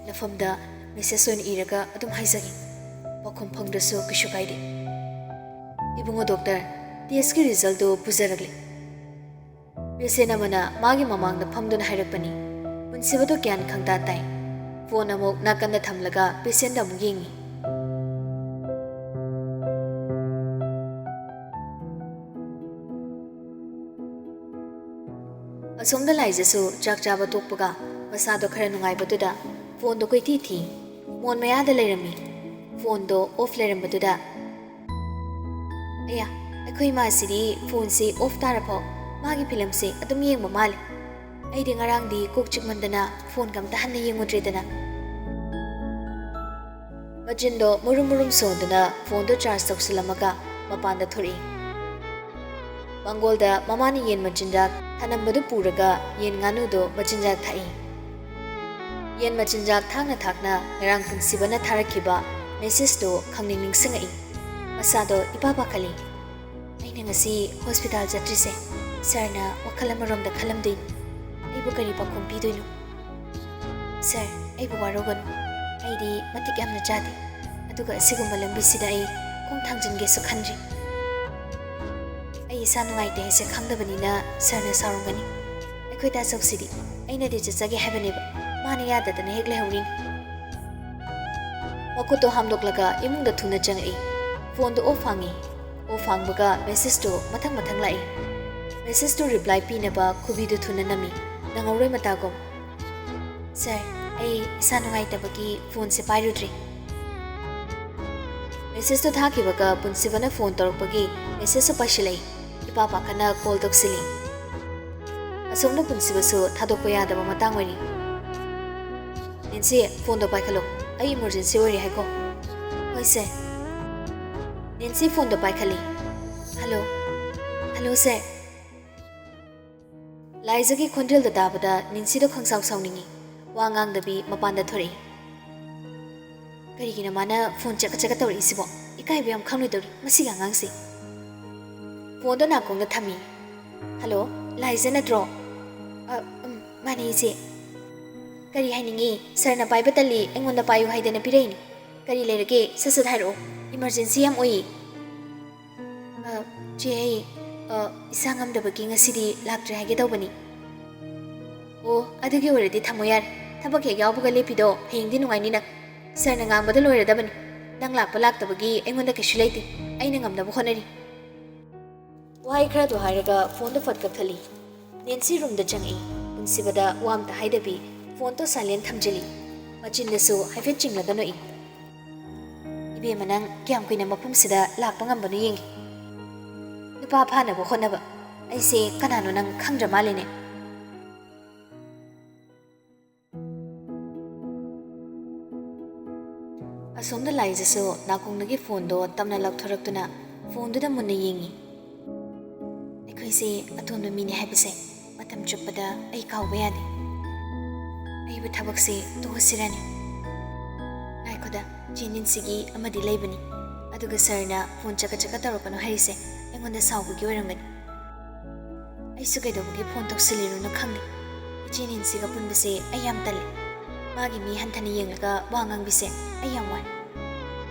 ꯅꯐꯝꯗ message ꯑꯣꯏꯅ ꯏꯔꯒ ꯑꯗꯨꯝ ꯍꯥꯏꯖꯒꯦ꯫ ꯄꯥꯎꯈꯨꯝ ꯐꯪꯗ꯭ꯔꯁꯨ ꯀꯩꯁꯨ ꯀꯥꯏꯗꯦ꯫ ꯏꯕꯨꯡꯉꯣ ꯗꯣꯛꯇꯔ, test ꯀꯤ result ꯗꯨ ꯄꯨꯖꯔꯛꯂꯦ꯫ Patient ꯑꯃꯅ ꯃꯥꯒꯤ ꯃꯃꯥꯡꯗ ꯐꯝꯗꯨꯅ ꯍꯥꯏꯔꯛꯄꯅꯤ꯫ ꯄꯨꯟꯁꯤꯕꯗꯨ ꯒ꯭ꯌꯥꯟ ꯈꯪꯇꯥ ꯇꯥꯏ꯫ ꯐꯣꯟ ꯑꯃꯨꯛ ꯅꯥꯀꯟꯗ ꯊꯝꯂꯒ patient ꯑꯃꯨꯛ ꯌꯦꯡꯉꯤ꯫ ꯑꯁꯣꯝꯗ ꯂꯥꯏꯖꯁꯨ ꯆꯥꯛ ꯆꯥꯕ ꯇꯣꯛꯄꯒ ꯃꯁꯥꯗꯣ ꯈꯔ ꯅꯨꯡꯉꯥꯏꯕꯗꯨꯗ ꯐꯣꯟꯗꯣ ꯀꯣꯏꯊꯤ ꯊꯤ꯫ ꯃꯣꯟ ꯃꯌꯥꯗ ꯂꯩꯔꯝꯃꯤ꯫ ꯐꯣꯟꯗꯣ off ꯂꯩꯔꯝꯕꯗꯨꯗ, "ꯑꯌꯥ, ꯑꯩꯈꯣꯏ ꯏꯃꯥꯁꯤꯗꯤ ꯐꯣꯟꯁꯤ off ꯇꯥꯔꯐꯥꯎ ꯃꯥꯒꯤ ꯐꯤꯂꯝꯁꯦ ꯑꯗꯨꯝ ꯌꯦꯡꯕ ꯃꯥꯜꯂꯦ꯫ ꯑꯩꯗꯤ ꯉꯔꯥꯡꯗꯤ ꯀꯣꯛ ꯆꯤꯛꯃꯟꯗꯅ ꯐꯣꯟꯒ ꯑꯝꯇ ꯍꯟꯅ ꯌꯦꯡꯉꯨꯗ꯭ꯔꯦꯗꯅ꯫" ꯃꯆꯤꯟꯗꯣ ꯃꯨꯔꯨꯝ ꯃꯨꯔꯨꯝ ꯁꯣꯟꯗꯨꯅ ꯐꯣꯟꯗꯣ charge ꯇꯧꯁꯤꯜꯂꯝꯃꯒ ꯃꯄꯥꯟꯗ ꯊꯣꯔꯛꯏ꯫ ꯃꯥꯡꯒꯣꯜꯗ ꯃꯃꯥꯅ ꯌꯦꯟ ꯃꯆꯤꯟꯖꯥꯛ ꯊꯅꯝꯕꯗꯨ ꯄꯨꯔꯒ ꯌꯦꯟ ꯉꯥꯅꯨꯗꯣ ꯃꯆꯤꯟꯖꯥꯛ ꯊꯥꯛꯏ꯫ ꯌꯦꯟ ꯃꯆꯤꯟꯖꯥꯛ ꯊꯥꯛꯅ ꯊꯥꯛꯅ ꯉꯔꯥꯡ ꯄꯨꯟꯁꯤꯕꯅ ꯊꯥꯔꯛꯈꯤꯕ message ꯇꯣ ꯈꯪꯅꯤꯡ ꯅꯤꯡꯁꯤꯡꯉꯛꯏ꯫ ꯃꯁꯥꯗꯣ ꯏꯄꯥ ꯄꯥꯈꯠꯂꯤ꯫ "ꯑꯩꯅ ꯉꯁꯤ hospital ꯆꯠꯇ꯭ꯔꯤꯁꯦ sir ꯅ ꯋꯥꯈꯜ ꯑꯃꯔꯣꯝꯗ ꯈꯜꯂꯝꯗꯣꯏꯅꯤ꯫ ꯑꯩꯕꯨ ꯀꯔꯤ ꯄꯥꯎꯈꯨꯝ ꯄꯤꯗꯣꯏꯅꯣ? Sir, ꯑꯩꯕꯨ ꯋꯥꯔꯧꯒꯅꯨ꯫ ꯑꯩꯗꯤ ꯃꯇꯤꯛ ꯌꯥꯝꯅ ꯆꯥꯗꯦ꯫ ꯑꯗꯨꯒ ꯑꯁꯤꯒꯨꯝꯕ ꯂꯝꯕꯤꯁꯤꯗ ꯑꯩ ꯈꯣꯡ ꯊꯥꯡꯖꯤꯟꯒꯦꯁꯨ ꯈꯟꯗ꯭ꯔꯤ꯫ ꯑꯩ ꯏꯁꯥ ꯅꯨꯡꯉꯥꯏꯇꯦ ꯍꯥꯏꯁꯦ ꯈꯪꯗꯕꯅꯤꯅ sir ꯅ ꯁꯥꯎꯔꯝꯒꯅꯤ꯫ ꯑꯩꯈꯣꯏ ꯗꯥ ꯆꯧꯁꯤꯗꯤ ꯑꯩꯅꯗꯤ ꯆꯠꯆꯒꯦ ꯍꯥꯏꯕꯅꯦꯕ, ꯃꯥꯅ ꯌꯥꯗꯗꯅ ꯍꯦꯛ ꯂꯩꯍꯧꯔꯤꯅꯤ꯫" ꯃꯈꯨꯠꯇꯣ ꯍꯥꯝꯗꯣꯛꯂꯒ ꯏꯃꯨꯡꯗ ꯊꯨꯅ ꯆꯪꯉꯛꯏ꯫ ꯐꯣꯟꯗꯣ off ꯍꯥꯡꯉꯤ꯫ Off ꯍꯥꯡꯕꯒ message ꯇꯣ ꯃꯊꯪ ꯃꯊꯪ ꯂꯥꯛꯏ꯫ Message ꯇꯣ reply ꯄꯤꯅꯕ ꯈꯨꯕꯤꯗꯨ ꯊꯨꯅ ꯅꯝꯃꯤ꯫ ꯅꯪꯍꯧꯔꯣꯏ ꯃꯇꯥꯒꯨꯝ꯫ "Sir, ꯑꯩ ꯏꯁꯥ ꯅꯨꯡꯉꯥꯏꯇꯕꯒꯤ ꯐꯣꯟꯁꯦ ꯄꯥꯏꯔꯨꯗ꯭ꯔꯦ꯫" Message ꯇꯣ ꯊꯥꯈꯤꯕꯒ ꯄꯨꯟꯁꯤꯕꯅ ꯐꯣꯟ ꯇꯧꯔꯛꯄꯒꯤ message ꯁꯨ ꯄꯥꯏꯁꯤꯜꯂꯛꯏ꯫ ꯏꯄꯥ ꯄꯥꯈꯠꯅ call ꯇꯧꯁꯤꯜꯂꯤ꯫ ꯑꯁꯣꯝꯗ ꯄꯨꯟꯁꯤꯕꯁꯨ ꯊꯥꯗꯣꯛꯄ ꯌꯥꯗꯕ ꯃꯇꯥꯡ ꯑꯣꯏꯔꯤ꯫ "ꯅꯦꯟꯁꯤ, ꯐꯣꯟꯗꯣ ꯄꯥꯏꯈꯠꯂꯣ꯫ ꯑꯩ emergency ꯑꯣꯏꯔꯦ ꯍꯥꯏꯀꯣ꯫" "ꯍꯣꯏ sir꯫" ꯅꯦꯟꯁꯤ ꯐꯣꯟꯗꯣ ꯄꯥꯏꯈꯠꯂꯤ꯫ "Hello꯫ ꯍꯜꯂꯣ ꯁꯥꯔ꯫ ꯂꯥꯏꯖꯒꯤ ꯈꯣꯟꯖꯦꯜꯗꯣ ꯇꯥꯕꯗ ꯅꯦꯟꯁꯤꯗꯣ ꯈꯪꯁꯥꯎ ꯁꯥꯎꯅꯤꯡꯉꯤ꯫ ꯋꯥ ꯉꯥꯡꯗꯕꯤ ꯃꯄꯥꯟꯗ ꯊꯣꯔꯛꯏ꯫ ꯀꯔꯤꯒꯤꯅꯣ ꯃꯥꯅ ꯐꯣꯟ ꯆꯀ ꯆꯀ ꯇꯧꯔꯛꯏꯁꯤꯕꯣ? ꯏꯀꯥꯏꯕ ꯌꯥꯝ ꯈꯪꯂꯣꯏꯗꯧꯔꯤ ꯃꯁꯤꯒꯤ ꯑꯉꯥꯡꯁꯦ꯫ ꯐꯣꯟꯗꯣ ꯅꯥꯀꯣꯡꯗ ꯊꯝꯃꯤ꯫ "ꯍꯜꯂꯣ, ꯂꯥꯏꯖ ꯅꯠꯇ꯭ꯔꯣ?" "ꯑ, ꯎꯝ, ꯃꯥꯅꯦ ꯏꯆꯦ꯫" "ꯀꯔꯤ ꯍꯥꯏꯅꯤꯡꯉꯤ? ꯁꯥꯔꯅ ꯄꯥꯏꯕ ꯇꯜꯂꯤ, ꯑꯩꯉꯣꯟꯗ ꯄꯥꯏꯌꯨ ꯍꯥꯏꯗꯅ ꯄꯤꯔꯛꯏꯅꯤ꯫ ꯀꯔꯤ ꯂꯩꯔꯒꯦ? ꯁꯠ ꯁꯠ ꯍꯥꯏꯔꯛꯑꯣ꯫ ꯏꯃꯔꯖꯦꯟꯁꯤ ꯌꯥꯝ ꯑꯣꯏꯌꯦ꯫" "ꯑ, ꯆꯦ, ꯑꯩ, ꯑ, ꯏꯁꯥ ꯉꯝꯗꯕꯒꯤ ꯉꯁꯤꯗꯤ ꯂꯥꯛꯇ꯭ꯔꯦ ꯍꯥꯏꯒꯦ ꯇꯧꯕꯅꯤ꯫" "ꯑꯣ, ꯑꯗꯨꯒꯤ ꯑꯣꯏꯔꯗꯤ ꯊꯝꯃꯣ ꯌꯥꯔꯦ꯫ ꯊꯕꯛ ꯍꯦꯛ ꯌꯥꯎꯕꯒ ꯂꯦꯞꯄꯤꯗꯣ ꯍꯌꯦꯡꯗꯤ ꯅꯨꯡꯉꯥꯏꯅꯤ ꯅꯪ꯫ ꯁꯥꯔꯅ ꯉꯥꯡꯕꯗ ꯂꯣꯏꯔꯗꯕꯅꯤ꯫ ꯅꯪ ꯂꯥꯛꯄ ꯂꯥꯛꯇꯕꯒꯤ ꯑꯩꯉꯣꯟꯗ ꯀꯩꯁꯨ ꯂꯩꯇꯦ꯫ ꯑꯩꯅ ꯉꯝꯅꯕ ꯍꯣꯠꯅꯔꯤ꯫" ꯋꯥꯍꯩ ꯈꯔꯗꯣ ꯍꯥꯏꯔꯒ ꯐꯣꯟꯗꯣ ꯐꯠ ꯀꯛꯊꯠꯂꯤ꯫ ꯅꯦꯟꯁꯤ ꯔꯨꯝꯗ ꯆꯪꯉꯛꯏ꯫ ꯄꯨꯟꯁꯤꯕꯗ ꯋꯥ ꯑꯝꯇ ꯍꯥꯏꯗꯕꯤ ꯐꯣꯟꯗꯣ ꯁꯥꯏꯂꯦꯟ ꯊꯝꯖꯤꯜꯂꯤ꯫ ꯃꯆꯤꯟꯗꯁꯨ ꯍꯥꯏꯐꯦꯠ ꯆꯤꯡꯂꯒ ꯅꯣꯛꯏ꯫ "ꯏꯕꯦꯝꯃ, ꯅꯪ ꯀꯌꯥꯝ ꯀꯨꯏꯅ ꯃꯐꯝꯁꯤꯗ ꯂꯥꯛꯄ ꯉꯝꯕꯅꯣ ꯌꯦꯡꯒꯦ꯫ ꯅꯨꯄꯥ ꯐꯥꯅꯕ ꯍꯣꯠꯅꯕ꯫ ꯑꯩꯁꯦ ꯀꯅꯥꯅꯣ ꯅꯪ ꯈꯪꯗ꯭ꯔ ꯃꯥꯜꯂꯦꯅꯦ꯫" ꯑꯁꯣꯝꯗ ꯂꯥꯏꯖꯁꯨ ꯅꯥꯀꯣꯡꯗꯒꯤ ꯐꯣꯟꯗꯣ ꯇꯞꯅ ꯂꯧꯊꯣꯔꯛꯇꯨꯅ ꯐꯣꯟꯗꯨꯗ ꯃꯨꯟꯅ ꯌꯦꯡꯉꯤ꯫ "ꯑꯩꯈꯣꯏꯁꯦ ꯑꯇꯣꯟꯕ ꯃꯤꯅꯤ ꯍꯥꯏꯕꯁꯦ ꯃꯇꯝ ꯆꯨꯞꯄꯗ ꯑꯩ ꯀꯥꯎꯕ ꯌꯥꯗꯦ꯫ ꯑꯩꯕꯨ ꯊꯕꯛꯁꯦ ꯇꯣꯛꯑꯁꯤꯔꯅꯦ?" "ꯉꯥꯏꯈꯣꯗ, ꯆꯦ ꯅꯦꯟꯁꯤꯒꯤ ꯑꯃꯗꯤ ꯂꯩꯕꯅꯤ꯫ ꯑꯗꯨꯒ ꯁꯥꯔꯅ ꯐꯣꯟ ꯆꯀ ꯆꯀ ꯇꯧꯔꯛꯀꯅꯨ ꯍꯥꯏꯔꯤꯁꯦ ꯑꯩꯉꯣꯟꯗ ꯁꯥꯎꯕꯒꯤ ꯑꯣꯏꯔꯝꯒꯅꯤ꯫" "ꯑꯩꯁꯨ ꯀꯩꯗꯧꯕꯒꯤ ꯐꯣꯟ ꯇꯧꯁꯤꯜꯂꯤꯅꯣꯅ ꯈꯪꯗꯦ꯫ ꯏꯆꯦ ꯅꯦꯟꯁꯤꯒ ꯄꯨꯟꯕꯁꯦ ꯑꯩ ꯌꯥꯝ ꯇꯜꯂꯤ꯫ ꯃꯥꯒꯤ ꯃꯤ ꯍꯟꯊꯅ ꯌꯦꯡꯂꯒ ꯋꯥ ꯉꯥꯡꯕꯤꯁꯦ ꯑꯩ ꯌꯥꯝ ꯋꯥꯏ꯫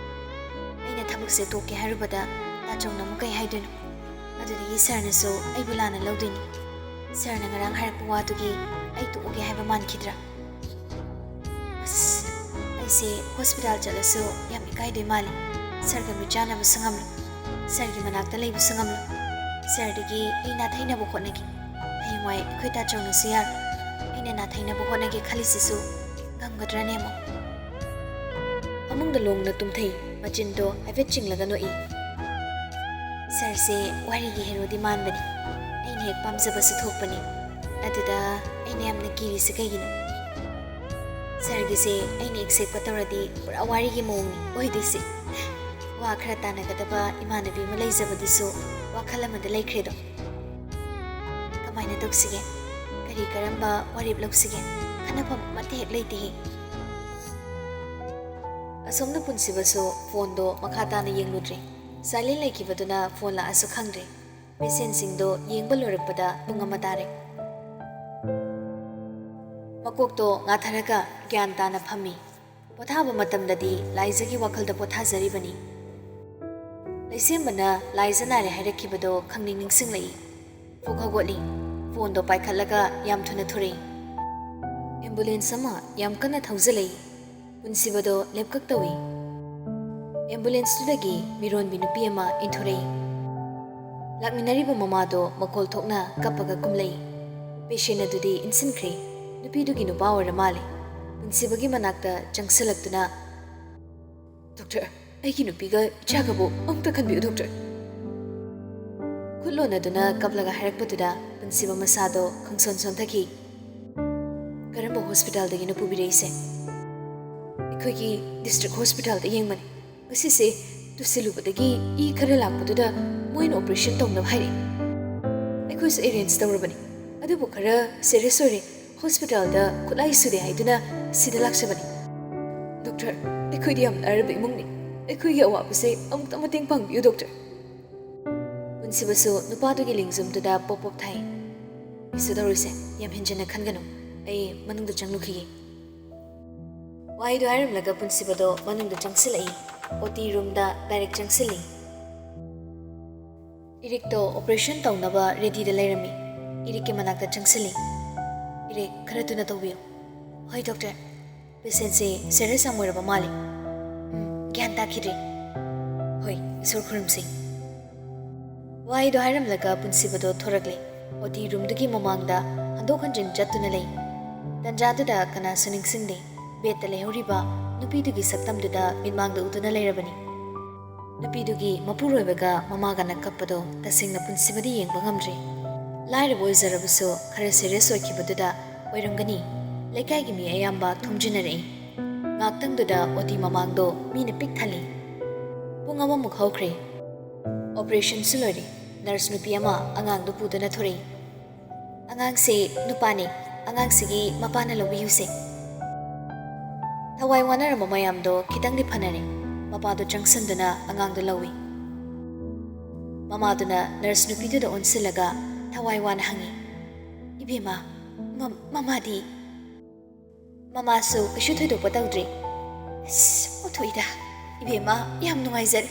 ꯑꯩꯅ ꯊꯕꯛꯁꯦ ꯇꯣꯛꯀꯦ ꯍꯥꯏꯔꯨꯕꯗ ꯇꯥꯆꯧꯅ ꯑꯃꯨꯛ ꯀꯩ ꯍꯥꯏꯗꯣꯏꯅꯣ? ꯑꯗꯨꯗꯒꯤ ꯁꯥꯔꯅꯁꯨ ꯑꯩꯕꯨ ꯂꯥꯟꯅ ꯂꯧꯗꯣꯏꯅꯤ꯫ ꯁꯥꯔꯅ ꯉꯔꯥꯡ ꯍꯥꯏꯔꯛꯄ ꯋꯥꯗꯨꯒꯤ ꯑꯩ ꯇꯣꯛꯑꯒꯦ ꯍꯥꯏꯕ ꯃꯥꯟꯈꯤꯗ꯭ꯔꯥ? ꯑꯁ, ꯑꯩꯁꯦ ꯍꯣꯁꯄꯤꯇꯥꯜ ꯆꯠꯂꯁꯨ ꯌꯥꯝ ꯏꯀꯥꯏꯗꯣꯏ ꯃꯥꯜꯂꯤ꯫ ꯁꯥꯔꯒ ꯃꯤꯆꯥꯟꯅꯕꯁꯨ ꯉꯝꯂꯣꯏ꯫ ꯁꯥꯔꯒꯤ ꯃꯅꯥꯛꯇ ꯂꯩꯕꯁꯨ ꯉꯝꯂꯣꯏ꯫ ꯁꯥꯔꯗꯒꯤ ꯑꯩ ꯅꯥꯊꯩꯅꯕ ꯍꯣꯠꯅꯒꯦ꯫ ꯍꯌꯦꯡꯋꯥꯏ ꯑꯩꯈꯣꯏ ꯇꯥꯆꯧꯅꯁꯨ ꯌꯥꯔꯣꯏ꯫ ꯑꯩꯅ ꯅꯥꯊꯩꯅꯕ ꯍꯣꯠꯅꯒꯦ ꯈꯜꯂꯤꯁꯤꯁꯨ ꯉꯝꯒꯗ꯭ꯔꯅꯦ ꯑꯃꯨꯛ?" ꯐꯃꯨꯡꯗ ꯂꯣꯡꯅ ꯇꯨꯝꯊꯩ, ꯃꯆꯤꯟꯗꯣ ꯍꯥꯏꯐꯦꯠ ꯆꯤꯡꯂꯒ ꯅꯣꯛꯏ꯫ "ꯁꯥꯔꯁꯦ ꯋꯥꯔꯤꯒꯤ ꯍꯦꯔꯣꯗꯤ ꯃꯥꯟꯕꯅꯤ꯫ ꯑꯩꯅ ꯍꯦꯛ ꯄꯥꯝꯖꯕꯁꯨ ꯊꯣꯛꯄꯅꯤ꯫ ꯑꯗꯨꯗ ꯑꯩꯅ ꯌꯥꯝꯅ ꯀꯤꯔꯤꯁꯦ ꯀꯩꯒꯤꯅꯣ? ꯁꯥꯔꯒꯤꯁꯦ ꯑꯩꯅ ꯑꯦꯛꯁꯦꯞꯀ ꯇꯧꯔꯗꯤ ꯄꯨꯔꯥ ꯋꯥꯔꯤꯒꯤ ꯃꯑꯣꯡꯅꯤ ꯑꯣꯏꯗꯣꯏꯁꯦ꯫" ꯋꯥ ꯈꯔ ꯇꯥꯟꯅꯒꯗꯕ ꯏꯃꯥꯟꯅꯕꯤ ꯑꯃ ꯂꯩꯖꯕꯗꯨꯁꯨ ꯋꯥꯈꯜ ꯑꯃꯗ ꯂꯩꯈ꯭ꯔꯦꯗꯣ꯫ ꯀꯃꯥꯏꯅ ꯇꯧꯁꯤꯒꯦ? ꯀꯔꯤ ꯀꯔꯝꯕ ꯋꯥꯔꯦꯞ ꯂꯧꯁꯤꯒꯦ? ꯈꯟꯅꯐꯝ ꯑꯃꯠꯇ ꯍꯦꯛ ꯂꯩꯇꯦꯍꯦ꯫ ꯑꯁꯣꯝꯅ ꯄꯨꯟꯁꯤꯕꯁꯨ ꯐꯣꯟꯗꯣ ꯃꯈꯥ ꯇꯥꯅ ꯌꯦꯡꯂꯨꯗ꯭ꯔꯦ꯫ ꯁꯥꯏꯂꯦꯟ ꯂꯩꯈꯤꯕꯗꯨꯅ ꯐꯣꯟ ꯂꯥꯛꯑꯁꯨ ꯈꯪꯗ꯭ꯔꯦ꯫ ꯄꯦꯁꯦꯟꯁꯤꯡꯗꯣ ꯌꯦꯡꯕ ꯂꯣꯏꯔꯛꯄꯗ ꯄꯨꯡ ꯑꯃ ꯇꯥꯔꯦ꯫ ꯃꯀꯣꯛꯇꯣ ꯉꯥꯊꯔꯒ ꯒ꯭ꯌꯥꯟ ꯇꯥꯅ ꯐꯝꯃꯤ꯫ ꯄꯣꯊꯥꯕ ꯃꯇꯝꯗꯗꯤ ꯂꯥꯏꯖꯒꯤ ꯋꯥꯈꯜꯗ ꯄꯣꯊꯥꯖꯔꯤꯕꯅꯤ꯫ ꯂꯩꯁꯦꯝꯕꯅ ꯂꯥꯏꯖ ꯅꯥꯔꯦ ꯍꯥꯏꯔꯛꯈꯤꯕꯗꯣ ꯈꯪꯅꯤꯡ ꯅꯤꯡꯁꯤꯡꯂꯛꯏ꯫ ꯐꯨꯛ ꯍꯧꯒꯠꯂꯤ꯫ ꯐꯣꯟꯗꯣ ꯄꯥꯏꯈꯠꯂꯒ ꯌꯥꯝ ꯊꯨꯅ ꯊꯣꯔꯛꯏ꯫ ꯑꯦꯝꯕꯨꯂꯦꯟꯁ ꯑꯃ ꯌꯥꯝ ꯀꯟꯅ ꯊꯧꯖꯤꯜꯂꯛꯏ꯫ ꯄꯨꯟꯁꯤꯕꯗꯣ ꯂꯦꯞꯀꯛ ꯇꯧꯏ꯫ ꯑꯦꯝꯕꯨꯂꯦꯟꯁꯇꯨꯗꯒꯤ ꯃꯤꯔꯣꯟꯕꯤ ꯅꯨꯄꯤ ꯑꯃ ꯏꯟꯊꯣꯔꯛꯏ꯫ ꯂꯥꯛꯃꯤꯟꯅꯔꯤꯕ ꯃꯃꯥꯗꯣ ꯃꯈꯣꯜ ꯊꯣꯛꯅ ꯀꯞꯄꯒ ꯀꯨꯝꯂꯛꯏ꯫ ꯄꯦꯁꯦꯟ ꯑꯗꯨꯗꯤ ꯏꯟꯁꯤꯟꯈ꯭ꯔꯦ꯫ ꯅꯨꯄꯤꯗꯨꯒꯤ ꯅꯨꯄꯥ ꯑꯣꯏꯔ ꯃꯥꯜꯂꯦ꯫ ꯄꯨꯟꯁꯤꯕꯒꯤ ꯃꯅꯥꯛꯇ ꯆꯪꯁꯤꯜꯂꯛꯇꯨꯅ, "ꯗꯣꯛꯇꯔ, ꯑꯩꯒꯤ ꯅꯨꯄꯤꯒ ꯏꯆꯥꯒꯕꯨ ꯑꯃꯨꯛꯇ ꯈꯟꯕꯤꯌꯨ, ꯗꯣꯛꯇꯔ"꯫ ꯈꯨꯠ ꯂꯣꯟꯅꯗꯨꯅ ꯀꯞꯂꯒ ꯍꯥꯏꯔꯛꯄꯗꯨꯗ ꯄꯨꯟꯁꯤꯕ ꯃꯁꯥꯗꯣ ꯈꯪꯁꯣꯟ ꯁꯣꯟꯊꯈꯤ꯫ "ꯀꯔꯝꯕ ꯍꯣꯁꯄꯤꯇꯥꯜꯗꯒꯤꯅꯣ ꯄꯨꯕꯤꯔꯛꯏꯁꯦ?" "ꯑꯩꯈꯣꯏꯒꯤ ꯗꯤꯁꯇ꯭ꯔꯤꯛ ꯍꯣꯁꯄꯤꯇꯥꯜꯗ ꯌꯦꯡꯕꯅꯤ꯫ ꯉꯁꯤꯁꯦ ꯇꯨꯁꯤꯜꯂꯨꯕꯗꯒꯤ ꯏ ꯈꯔ ꯂꯥꯛꯄꯗꯨꯗ ꯃꯣꯏꯅ ꯑꯣꯄꯔꯦꯁꯟ ꯇꯧꯅꯕ ꯍꯥꯏꯔꯛꯏ꯫ ꯑꯩꯈꯣꯏꯁꯨ ꯑꯦꯔꯦꯟꯖ ꯇꯧꯔꯕꯅꯤ, ꯑꯗꯨꯕꯨ ꯈꯔ ꯁꯦꯔꯤꯌꯁ ꯑꯣꯏꯔꯦ꯫ ꯍꯣꯁꯄꯤꯇꯥꯜꯗ ꯈꯨꯠꯂꯥꯏ ꯁꯨꯗꯦ ꯍꯥꯏꯗꯨꯅ ꯁꯤꯗ ꯂꯥꯛꯆꯕꯅꯤ꯫ ꯗꯣꯛꯇꯔ, ꯑꯩꯈꯣꯏꯗꯤ ꯌꯥꯝ ꯂꯥꯏꯔꯕ ꯏꯃꯨꯡꯅꯤ꯫ ꯑꯩꯈꯣꯏꯒꯤ ꯑꯋꯥꯕꯁꯦ ꯑꯃꯨꯛꯇ ꯃꯇꯦꯡ ꯄꯥꯡꯕꯤꯌꯨ, ꯗꯣꯛꯇꯔ"꯫ ꯄꯨꯟꯁꯤꯕꯁꯨ ꯅꯨꯄꯥꯗꯨꯒꯤ ꯂꯦꯡꯖꯨꯝꯗꯨꯗ ꯄꯣꯞ ꯄꯣꯞ ꯊꯥꯏ꯫ "ꯀꯩꯁꯨ ꯇꯧꯔꯣꯏꯁꯦ, ꯌꯥꯝ ꯍꯦꯟꯖꯤꯟꯅ ꯈꯟꯒꯅꯨ꯫ ꯑꯩ ꯃꯅꯨꯡꯗ ꯆꯪꯂꯨꯈꯤꯒꯦ"꯫ ꯋꯥꯍꯩꯗꯣ ꯍꯥꯏꯔꯝꯂꯒ ꯄꯨꯟꯁꯤꯕꯗꯣ ꯃꯅꯨꯡꯗ ꯆꯪꯁꯤꯜꯂꯛꯏ꯫ ꯑꯣ ꯇꯤ ꯔꯨꯝꯗ ꯗꯥꯏꯔꯦꯛ ꯆꯪꯁꯤꯜꯂꯤ꯫ ꯏꯔꯤꯛꯇꯣ ꯑꯣꯄꯔꯦꯁꯟ ꯇꯧꯅꯕ ꯔꯦꯗꯤꯗ ꯂꯩꯔꯝꯃꯤ꯫ ꯏꯔꯤꯛꯀꯤ ꯃꯅꯥꯛꯇ ꯆꯪꯁꯤꯜꯂꯤ꯫ "ꯏꯔꯤꯛ, ꯈꯔ ꯊꯨꯅ ꯇꯧꯕꯤꯌꯨ"꯫ "ꯍꯣꯏ, ꯗꯣꯛꯇꯔ"꯫ "ꯄꯦꯁꯦꯟꯁꯦ ꯁꯦꯔꯤꯌꯁ ꯌꯥꯝ ꯑꯣꯏꯔꯕ ꯃꯥꯜꯂꯤ"꯫ "ꯎꯝ, ꯒ꯭ꯌꯥꯟ ꯇꯥꯈꯤꯗ꯭ꯔꯦ"꯫ "ꯍꯣꯏ, ꯏꯁꯣꯔ ꯈꯨꯔꯨꯝꯁꯤ"꯫ ꯋꯥꯍꯩꯗꯣ ꯍꯥꯏꯔꯝꯂꯒ ꯄꯨꯟꯁꯤꯕꯗꯣ ꯊꯣꯔꯛꯂꯦ꯫ ꯑꯣ ꯇꯤ ꯔꯨꯝꯗꯨꯒꯤ ꯃꯃꯥꯡꯗ ꯍꯟꯗꯣꯛ ꯍꯟꯖꯤꯟ ꯆꯠꯇꯨꯅ ꯂꯩ꯫ ꯇꯟꯖꯥꯗꯨꯗ ꯀꯅꯥꯁꯨ ꯅꯤꯡꯁꯤꯡꯗꯦ꯫ ꯕꯦꯗꯇ ꯂꯩꯍꯧꯔꯤꯕ ꯅꯨꯄꯤꯗꯨꯒꯤ ꯁꯛꯇꯝꯗꯨꯗ ꯃꯤꯠꯃꯥꯡꯗ ꯎꯗꯨꯅ ꯂꯩꯔꯕꯅꯤ꯫ ꯅꯨꯄꯤꯗꯨꯒꯤ ꯃꯄꯨꯔꯣꯏꯕꯒ ꯃꯃꯥꯒꯅ ꯀꯞꯄꯗꯣ ꯇꯁꯦꯡꯅ ꯄꯨꯟꯁꯤꯕꯗꯤ ꯌꯦꯡꯕ ꯉꯝꯗ꯭ꯔꯦ꯫ ꯂꯥꯏꯔꯕ ꯑꯣꯏꯖꯔꯕꯁꯨ ꯈꯔ ꯁꯦꯔꯤꯌꯁ ꯑꯣꯏꯈꯤꯕꯗꯨꯗ ꯑꯣꯏꯔꯝꯒꯅꯤ, ꯂꯩꯀꯥꯏꯒꯤ ꯃꯤ ꯑꯌꯥꯝꯕ ꯊꯣꯝꯖꯤꯟꯅꯔꯛꯏ꯫ ꯉꯥꯛꯇꯪꯗꯨꯗ ꯑꯣ ꯇꯤ ꯃꯃꯥꯡꯗꯣ ꯃꯤꯅ ꯄꯤꯛ ꯊꯜꯂꯤ꯫ ꯄꯨꯡ ꯑꯃꯃꯨꯛ ꯍꯧꯈ꯭ꯔꯦ꯫ ꯑꯣꯄꯔꯦꯁꯟꯁꯨ ꯂꯣꯏꯔꯦ꯫ ꯅꯔꯁ ꯅꯨꯄꯤ ꯑꯃ ꯑꯉꯥꯡꯗꯨ ꯄꯨꯗꯨꯅ ꯊꯣꯔꯛꯏ꯫ "ꯑꯉꯥꯡꯁꯦ ꯅꯨꯄꯥꯅꯤ, ꯑꯉꯥꯡꯁꯤꯒꯤ ꯃꯄꯥꯅ ꯂꯧꯕꯤꯌꯨꯁꯦ꯫ ꯊꯋꯥꯏ ꯋꯥꯅꯔꯝꯕ ꯃꯌꯥꯝꯗꯣ ꯈꯤꯇꯪꯗꯤ ꯐꯅꯔꯦ꯫" ꯃꯄꯥꯗꯣ ꯆꯪꯁꯤꯟꯗꯨꯅ ꯑꯉꯥꯡꯗꯣ ꯂꯧꯏ꯫ ꯃꯃꯥꯗꯨꯅ ꯅꯔꯁ ꯅꯨꯄꯤꯗꯨꯗ ꯑꯣꯟꯁꯤꯜꯂꯒ ꯊꯋꯥꯏ ꯋꯥꯅ ꯍꯪꯉꯤ, "ꯏꯕꯦꯝꯃ, ꯃ-, ꯃꯃꯥꯗꯤ?" "ꯃꯃꯥꯁꯨ ꯀꯩꯁꯨ ꯊꯣꯏꯗꯣꯛꯄ ꯇꯧꯗ꯭ꯔꯤ꯫" "ꯑꯁ, ꯑꯣꯟꯊꯣꯛꯏꯗ꯫ ꯏꯕꯦꯝꯃ, ꯌꯥꯝ ꯅꯨꯡꯉꯥꯏꯖꯔꯦ꯫"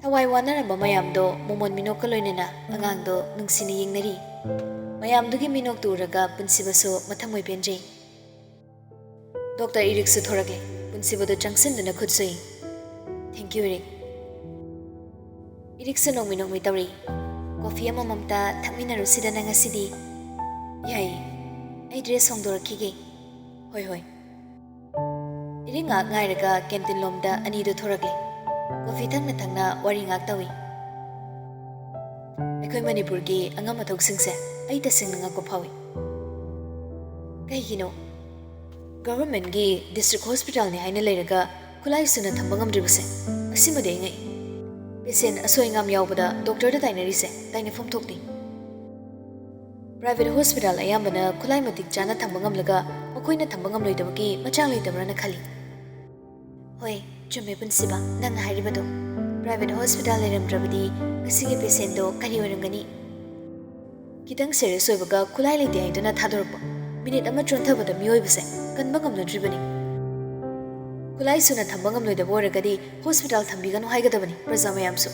ꯊꯋꯥꯏ ꯋꯥꯅꯔꯝꯕ ꯃꯌꯥꯝꯗꯣ ꯃꯣꯃꯣꯟ ꯃꯤꯅꯣꯛꯀ ꯂꯣꯏꯅꯅ ꯑꯉꯥꯡꯗꯣ ꯅꯨꯡꯁꯤꯅ ꯌꯦꯡꯅꯔꯤ꯫ ꯃꯌꯥꯝꯗꯨꯒꯤ ꯃꯤꯅꯣꯛꯇꯨ ꯎꯔꯒ ꯄꯨꯟꯁꯤꯕꯁꯨ ꯃꯊꯃꯣꯏ ꯄꯦꯟꯖꯩ꯫ ꯗꯣꯛꯇꯔ ꯏꯔꯤꯛꯁꯨ ꯊꯣꯔꯛꯂꯦ꯫ ꯄꯨꯟꯁꯤꯕꯗꯨ ꯆꯪꯁꯤꯟꯗꯨꯅ ꯈꯨꯠ ꯁꯨꯏ꯫ "Thank you, ꯏꯔꯤꯛ꯫" ꯏꯔꯤꯛꯁꯨ ꯅꯣꯡꯃꯤ ꯅꯣꯡꯃꯤ ꯇꯧꯔꯤ꯫ "ꯀꯣꯐꯤ ꯑꯃꯃꯝꯇ ꯊꯛꯃꯤꯟꯅꯔꯨꯁꯤꯗꯅ ꯉꯁꯤꯗꯤ꯫" "ꯌꯥꯏꯌꯦ꯫ ꯑꯩ ꯗ꯭ꯔꯦꯁ ꯍꯣꯡꯗꯣꯔꯛꯈꯤꯒꯦ꯫" "ꯍꯣꯏ, ꯍꯣꯏ꯫" ꯏꯔꯤꯛ ꯉꯥꯏꯍꯥꯛ ꯉꯥꯏꯔꯒ ꯀꯦꯟꯇꯤꯟ ꯂꯣꯝꯗ ꯑꯅꯤꯗꯨ ꯊꯣꯔꯛꯂꯦ꯫ ꯀꯣꯐꯤ ꯊꯛꯅ ꯊꯛꯅ ꯋꯥꯔꯤ ꯉꯥꯏꯍꯥꯛ ꯇꯧꯏ꯫ "ꯑꯩꯈꯣꯏ ꯃꯅꯤꯄꯨꯔꯒꯤ ꯑꯉꯝ ꯑꯊꯧꯁꯤꯡꯁꯦ ꯑꯩ ꯇꯁꯦꯡꯅ ꯉꯛꯄ ꯐꯥꯎꯏ꯫" "ꯀꯩꯒꯤꯅꯣ?" "ꯒꯚꯔꯟꯃꯦꯟꯠꯀꯤ ꯗꯤꯁꯇ꯭ꯔꯤꯛ ꯍꯣꯁꯄꯤꯇꯥꯜꯅꯤ ꯍꯥꯏꯅ ꯂꯩꯔꯒ ꯈꯨꯠꯂꯥꯏ ꯁꯨꯅ ꯊꯝꯕ ꯉꯝꯗ꯭ꯔꯤꯕꯁꯦ, ꯑꯁꯤꯃꯗꯤ ꯑꯩ ꯉꯛꯏ꯫ ꯄꯦꯁꯦꯟꯠ ꯑꯁꯣꯏ ꯑꯉꯥꯝ ꯌꯥꯎꯕꯗ ꯗꯣꯛꯇꯔꯗ ꯇꯥꯏꯅꯔꯤꯁꯦ ꯇꯥꯏꯅꯐꯝ ꯊꯣꯛꯇꯦ꯫" "ꯄ꯭ꯔꯥꯏꯚꯦꯠ ꯍꯣꯁꯄꯤꯇꯥꯜ ꯑꯌꯥꯝꯕꯅ ꯈꯨꯠꯂꯥꯏ ꯃꯇꯤꯛ ꯆꯥꯅ ꯊꯝꯕ ꯉꯝꯂꯒ ꯃꯈꯣꯏꯅ ꯊꯝꯕ ꯉꯝꯂꯣꯏꯗꯕꯒꯤ ꯃꯆꯥꯛ ꯂꯩꯇꯕ꯭ꯔꯥꯅ ꯈꯜꯂꯤ꯫" "ꯍꯣꯏ, ꯆꯨꯝꯃꯦ ꯄꯨꯟꯁꯤꯕ, ꯅꯪꯅ ꯍꯥꯏꯔꯤꯕꯗꯣ꯫ ꯄ꯭ꯔꯥꯏꯚꯦꯠ ꯍꯣꯁꯄꯤꯇꯥꯜ ꯂꯩꯔꯝꯗ꯭ꯔꯕꯗꯤ ꯉꯁꯤꯒꯤ ꯄꯦꯁꯦꯟꯠꯗꯣ ꯀꯔꯤ ꯑꯣꯏꯔꯝꯒꯅꯤ?" "ꯈꯤꯇꯪ ꯁꯦꯔꯤꯌꯁ ꯑꯣꯏꯕꯒ ꯈꯨꯠꯂꯥꯏ ꯂꯩꯇꯦ ꯍꯥꯏꯗꯨꯅ ꯊꯥꯗꯣꯔꯛꯄ, ꯃꯤꯅꯤꯠ ꯑꯃ ꯆꯣꯟꯊꯕꯗ ꯃꯤꯑꯣꯏꯕꯁꯦ ꯀꯟꯕ ꯉꯝꯅꯗ꯭ꯔꯤꯕꯅꯤ꯫ ꯈꯨꯠꯂꯥꯏ ꯁꯨꯅ ꯊꯝꯕ ꯉꯝꯂꯣꯏꯗꯕ ꯑꯣꯏꯔꯒꯗꯤ ꯍꯣꯁꯄꯤꯇꯥꯜ ꯊꯝꯕꯤꯒꯅꯨ ꯍꯥꯏꯒꯗꯕꯅꯤ ꯄ꯭ꯔꯖꯥ ꯃꯌꯥꯝꯁꯨ꯫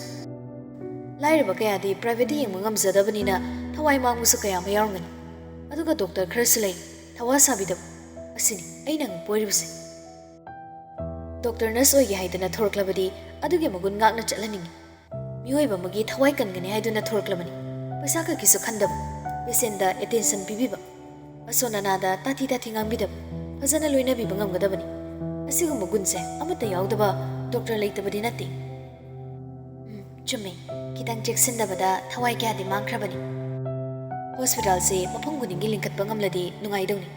ꯂꯥꯏꯔꯕ ꯀꯌꯥꯗꯤ ꯄ꯭ꯔꯥꯏꯚꯦꯠꯇ ꯌꯦꯡꯕ ꯉꯝꯖꯗꯕꯅꯤꯅ ꯊꯋꯥꯏ ꯃꯥꯡꯕꯁꯨ ꯀꯌꯥ ꯑꯃ ꯌꯥꯎꯔꯝꯒꯅꯤ꯫ ꯑꯗꯨꯒ ꯗꯣꯛꯇꯔ ꯈꯔꯁꯨ ꯂꯩ ꯊꯋꯥ ꯁꯥꯕꯤꯗꯕ꯫ ꯑꯁꯤꯅꯤ ꯑꯩꯅ ꯉꯛꯄ ꯑꯣꯏꯔꯤꯕꯁꯦ꯫ ꯗꯣꯛꯇꯔ ꯅꯔꯁ ꯑꯣꯏꯒꯦ ꯍꯥꯏꯗꯅ ꯊꯣꯔꯛꯂꯕꯗꯤ ꯑꯗꯨꯒꯤ ꯃꯒꯨꯟ ꯉꯥꯛꯅ ꯆꯠꯍꯟꯅꯤꯡꯉꯤ꯫ ꯃꯤꯑꯣꯏꯕ ꯑꯃꯒꯤ ꯊꯋꯥꯏ ꯀꯟꯒꯅꯤ ꯍꯥꯏꯗꯨꯅ ꯊꯣꯔꯛꯂꯕꯅꯤ꯫ ꯄꯩꯁꯥ ꯈꯛꯀꯤꯁꯨ ꯈꯟꯗꯕ, ꯄꯦꯁꯦꯟꯠꯗ ꯑꯦꯇꯦꯟꯁꯟ ꯄꯤꯕꯤꯕ, ꯑꯁꯣꯟ ꯑꯅꯥꯗ ꯇꯥꯊꯤ ꯇꯥꯊꯤ ꯉꯥꯡꯕꯤꯗꯕ, ꯐꯖꯅ ꯂꯣꯏꯅꯕꯤꯕ ꯉꯝꯒꯗꯕꯅꯤ꯫ ꯑꯁꯤꯒꯨꯝꯕ ꯒꯨꯟꯁꯦ ꯑꯃꯠꯇ ꯌꯥꯎꯗꯕ ꯗꯣꯛꯇꯔ ꯂꯩꯇꯕꯗꯤ ꯅꯠꯇꯦ꯫ ꯎꯝ, ꯆꯨꯝꯃꯦ꯫ ꯈꯤꯇꯪ ꯆꯦꯛꯁꯤꯟꯗꯕꯗ ꯊꯋꯥꯏ ꯀꯌꯥꯗꯤ ꯃꯥꯡꯈ꯭ꯔꯕꯅꯤ꯫ ꯍꯣꯁꯄꯤꯇꯥꯜꯁꯦ ꯃꯐꯝ ꯈꯨꯗꯤꯡꯒꯤ ꯂꯤꯡꯈꯠꯄ ꯉꯝꯂꯗꯤ ꯅꯨꯡꯉꯥꯏꯗꯧꯅꯤ꯫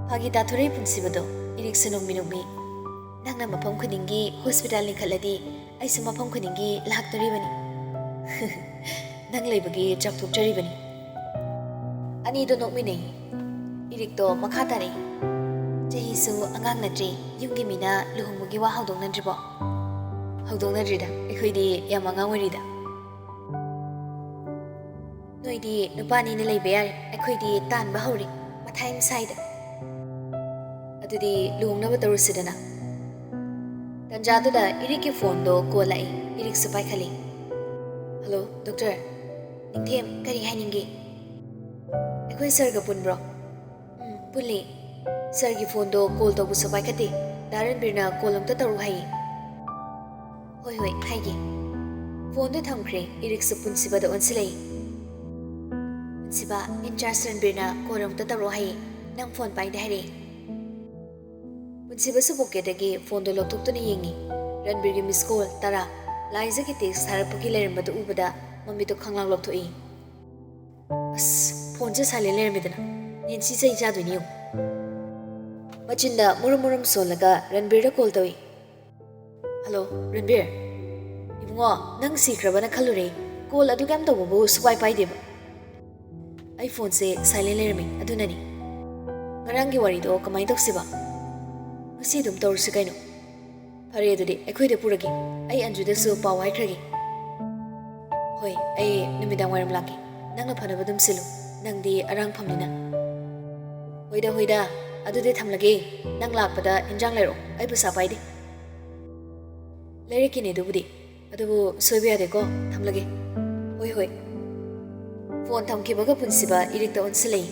ꯐꯥꯒꯤ ꯇꯥꯊꯣꯔꯛꯏ ꯄꯨꯟꯁꯤꯕꯗꯣ, ꯏꯔꯤꯛꯁꯨ ꯅꯣꯡꯃꯤ ꯅꯣꯡꯃꯤ꯫ ꯅꯪꯅ ꯃꯐꯝ ꯈꯨꯗꯤꯡꯒꯤ ꯍꯣꯁꯄꯤꯇꯥꯜ ꯂꯤꯡꯈꯠꯂꯗꯤ ꯑꯩꯁꯨ ꯃꯐꯝ ꯈꯨꯗꯤꯡꯒꯤ ꯂꯥꯛꯇꯣꯔꯤꯕꯅꯤ꯫ ꯅꯪ ꯂꯩꯕꯒꯤ ꯆꯥꯎꯊꯣꯛꯆꯔꯤꯕꯅꯤ꯫ ꯑꯅꯤꯗꯣ ꯅꯣꯛꯃꯤꯟꯅꯩ꯫ ꯏꯔꯤꯛꯇꯣ ꯃꯈꯥ ꯇꯥꯔꯛꯏ꯫ ꯆꯍꯤꯁꯨ ꯑꯉꯥꯡ ꯅꯠꯇ꯭ꯔꯤ, ꯌꯨꯝꯒꯤ ꯃꯤꯅ ꯂꯨꯍꯣꯡꯕꯒꯤ ꯋꯥ ꯍꯧꯗꯣꯛꯅꯗ꯭ꯔꯤꯕꯣ? ꯍꯧꯗꯣꯛꯅꯗ꯭ꯔꯤꯗ, ꯑꯩꯈꯣꯏꯗꯤ ꯌꯥꯝ ꯑꯉꯥꯡ ꯑꯣꯏꯔꯤꯗ꯫ ꯅꯣꯏꯗꯤ ꯅꯨꯄꯥꯅꯤꯅ ꯂꯩꯕ ꯌꯥꯔꯦ, ꯑꯩꯈꯣꯏꯗꯤ ꯇꯥꯟꯕ ꯍꯧꯔꯦ, ꯃꯊꯥꯏ ꯃꯁꯥꯏꯗ꯫ ꯑꯗꯨꯗꯤ ꯂꯨꯍꯣꯡꯅꯕ ꯇꯧꯔꯁꯤꯗꯅ꯫ ꯇꯟꯖꯥꯗꯨꯗ ꯏꯔꯤꯛꯀꯤ ꯐꯣꯟꯗꯣ ꯀꯣꯜ ꯂꯥꯛꯏ꯫ ꯏꯔꯤꯛꯁꯨ ꯄꯥꯏꯈꯠꯂꯤ꯫ "Hello, doctor. ꯅꯤꯡꯊꯦꯝ, ꯀꯔꯤ ꯍꯥꯏꯅꯤꯡꯒꯦ?" "ꯑꯩꯈꯣꯏ ꯁꯥꯔꯒ ꯄꯨꯟꯕ꯭ꯔꯣ?" "ꯎꯝ, ꯄꯨꯜꯂꯤ꯫ ꯁꯥꯔꯒꯤ ꯐꯣꯟꯗꯣ ꯀꯣꯜ ꯇꯧꯕꯁꯨ ꯄꯥꯏꯈꯠꯇꯦ꯫ ꯗꯥ ꯔꯟꯕꯤꯔꯅ ꯀꯣꯜ ꯑꯝꯇ ꯇꯧꯔꯛꯎ ꯍꯥꯏꯌꯦ꯫" "ꯍꯣꯏ, ꯍꯣꯏ, ꯍꯥꯏꯒꯦ꯫" ꯐꯣꯟꯗꯣ ꯊꯝꯈ꯭ꯔꯦ꯫ ꯏꯔꯤꯛꯁꯨ ꯄꯨꯟꯁꯤꯕꯗ ꯑꯣꯟꯁꯤꯜꯂꯛꯏ꯫ "ꯄꯨꯟꯁꯤꯕ, ꯏꯟꯆꯥꯔꯖ ꯔꯟꯕꯤꯔꯅ ꯀꯣꯜ ꯑꯃꯨꯛꯇ ꯇꯧꯔꯛꯑꯣ ꯍꯥꯏꯌꯦ꯫ ꯅꯪ ꯐꯣꯟ ꯄꯥꯏꯗꯦ ꯍꯥꯏꯔꯛꯑꯦ꯫" ꯄꯨꯟꯁꯤꯕꯁꯨ ꯄꯣꯀꯦꯠꯇꯒꯤ ꯐꯣꯟꯗꯣ ꯂꯧꯊꯣꯛꯇꯨꯅ ꯌꯦꯡꯉꯤ꯫ ꯔꯟꯕꯤꯔꯒꯤ ꯃꯤꯁ ꯀꯣꯜ ꯇꯔꯥ꯫ ꯂꯥꯏꯖꯒꯤ ꯇꯦꯛꯁ ꯊꯥꯔꯛꯄꯒꯤ ꯂꯩꯔꯝꯕꯗꯨ ꯎꯕꯗ ꯃꯃꯤꯠꯇꯣ ꯈꯪꯂꯥꯎ ꯂꯥꯎꯊꯣꯛꯏ꯫ "ꯑꯁ, ꯐꯣꯟꯁꯦ ꯁꯥꯏꯂꯦꯟ ꯂꯩꯔꯝꯃꯦꯗꯅ꯫ ꯅꯦꯟꯁꯤ ꯆꯩ ꯆꯥꯗꯣꯏꯅꯤ ꯌꯦꯡꯉꯨ꯫" ꯃꯆꯤꯟꯗ ꯃꯨꯔꯨꯝ ꯃꯨꯔꯨꯝ ꯁꯣꯜꯂꯒ ꯔꯟꯕꯤꯔꯗ ꯀꯣꯜ ꯇꯧꯏ꯫ "ꯍꯜꯂꯣ, ꯔꯟꯕꯤꯔ꯫ ꯏꯕꯨꯡꯉꯣ, ꯅꯪ ꯁꯤꯈ꯭ꯔꯕꯅ ꯈꯜꯂꯨꯔꯦ꯫ ꯀꯣꯜ ꯑꯗꯨꯛ ꯌꯥꯝ ꯇꯧꯕꯕꯨ ꯁꯨꯛꯄꯥꯏ ꯄꯥꯏꯗꯦꯕ꯫ ꯑꯩ ꯐꯣꯟꯁꯦ ꯁꯥꯏꯂꯦꯟ ꯂꯩꯔꯝꯃꯤ, ꯑꯗꯨꯅꯅꯤ꯫ ꯉꯔꯥꯡꯒꯤ ꯋꯥꯔꯤꯗꯣ ꯀꯃꯥꯏꯅ ꯇꯧꯁꯤꯕ? ꯉꯁꯤ ꯑꯗꯨꯝ ꯇꯧꯔꯁꯤ ꯀꯩꯅꯣ꯫" "ꯐꯔꯦ, ꯑꯗꯨꯗꯤ ꯑꯩꯈꯣꯏꯗ ꯄꯨꯔꯒꯦ꯫ ꯑꯩ ꯑꯟꯖꯨꯗꯁꯨ ꯄꯥꯎ ꯍꯥꯏꯈ꯭ꯔꯒꯦ꯫" "ꯍꯣꯏ, ꯑꯩ ꯅꯨꯃꯤꯗꯥꯡ ꯋꯥꯏꯔꯝ ꯂꯥꯛꯀꯦ꯫ ꯅꯪꯅ ꯐꯅꯕ ꯑꯗꯨꯝ ꯁꯤꯜꯂꯨ꯫ ꯅꯪꯗꯤ ꯑꯔꯥꯡꯐꯝꯅꯤꯅ꯫" "ꯍꯣꯏꯗ, ꯍꯣꯏꯗ꯫ ꯑꯗꯨꯗꯤ ꯊꯝꯂꯒꯦ꯫ ꯅꯪ ꯂꯥꯛꯄꯗ ꯏꯟꯖꯥꯡ ꯂꯩꯔꯛꯑꯣ꯫ ꯑꯩ ꯄꯩꯁꯥ ꯄꯥꯏꯗꯦ꯫" "ꯂꯩꯔꯛꯀꯦꯅꯦ ꯑꯗꯨꯕꯨꯗꯤ꯫ ꯑꯗꯨꯕꯨ ꯁꯣꯏꯕ ꯌꯥꯗꯦꯀꯣ꯫ ꯊꯝꯂꯒꯦ꯫" "ꯍꯣꯏ, ꯍꯣꯏ꯫" ꯐꯣꯟ ꯊꯝꯈꯤꯕꯒ ꯄꯨꯟꯁꯤꯕ ꯏꯔꯤꯛꯇ ꯑꯣꯟꯁꯤꯜꯂꯛꯏ꯫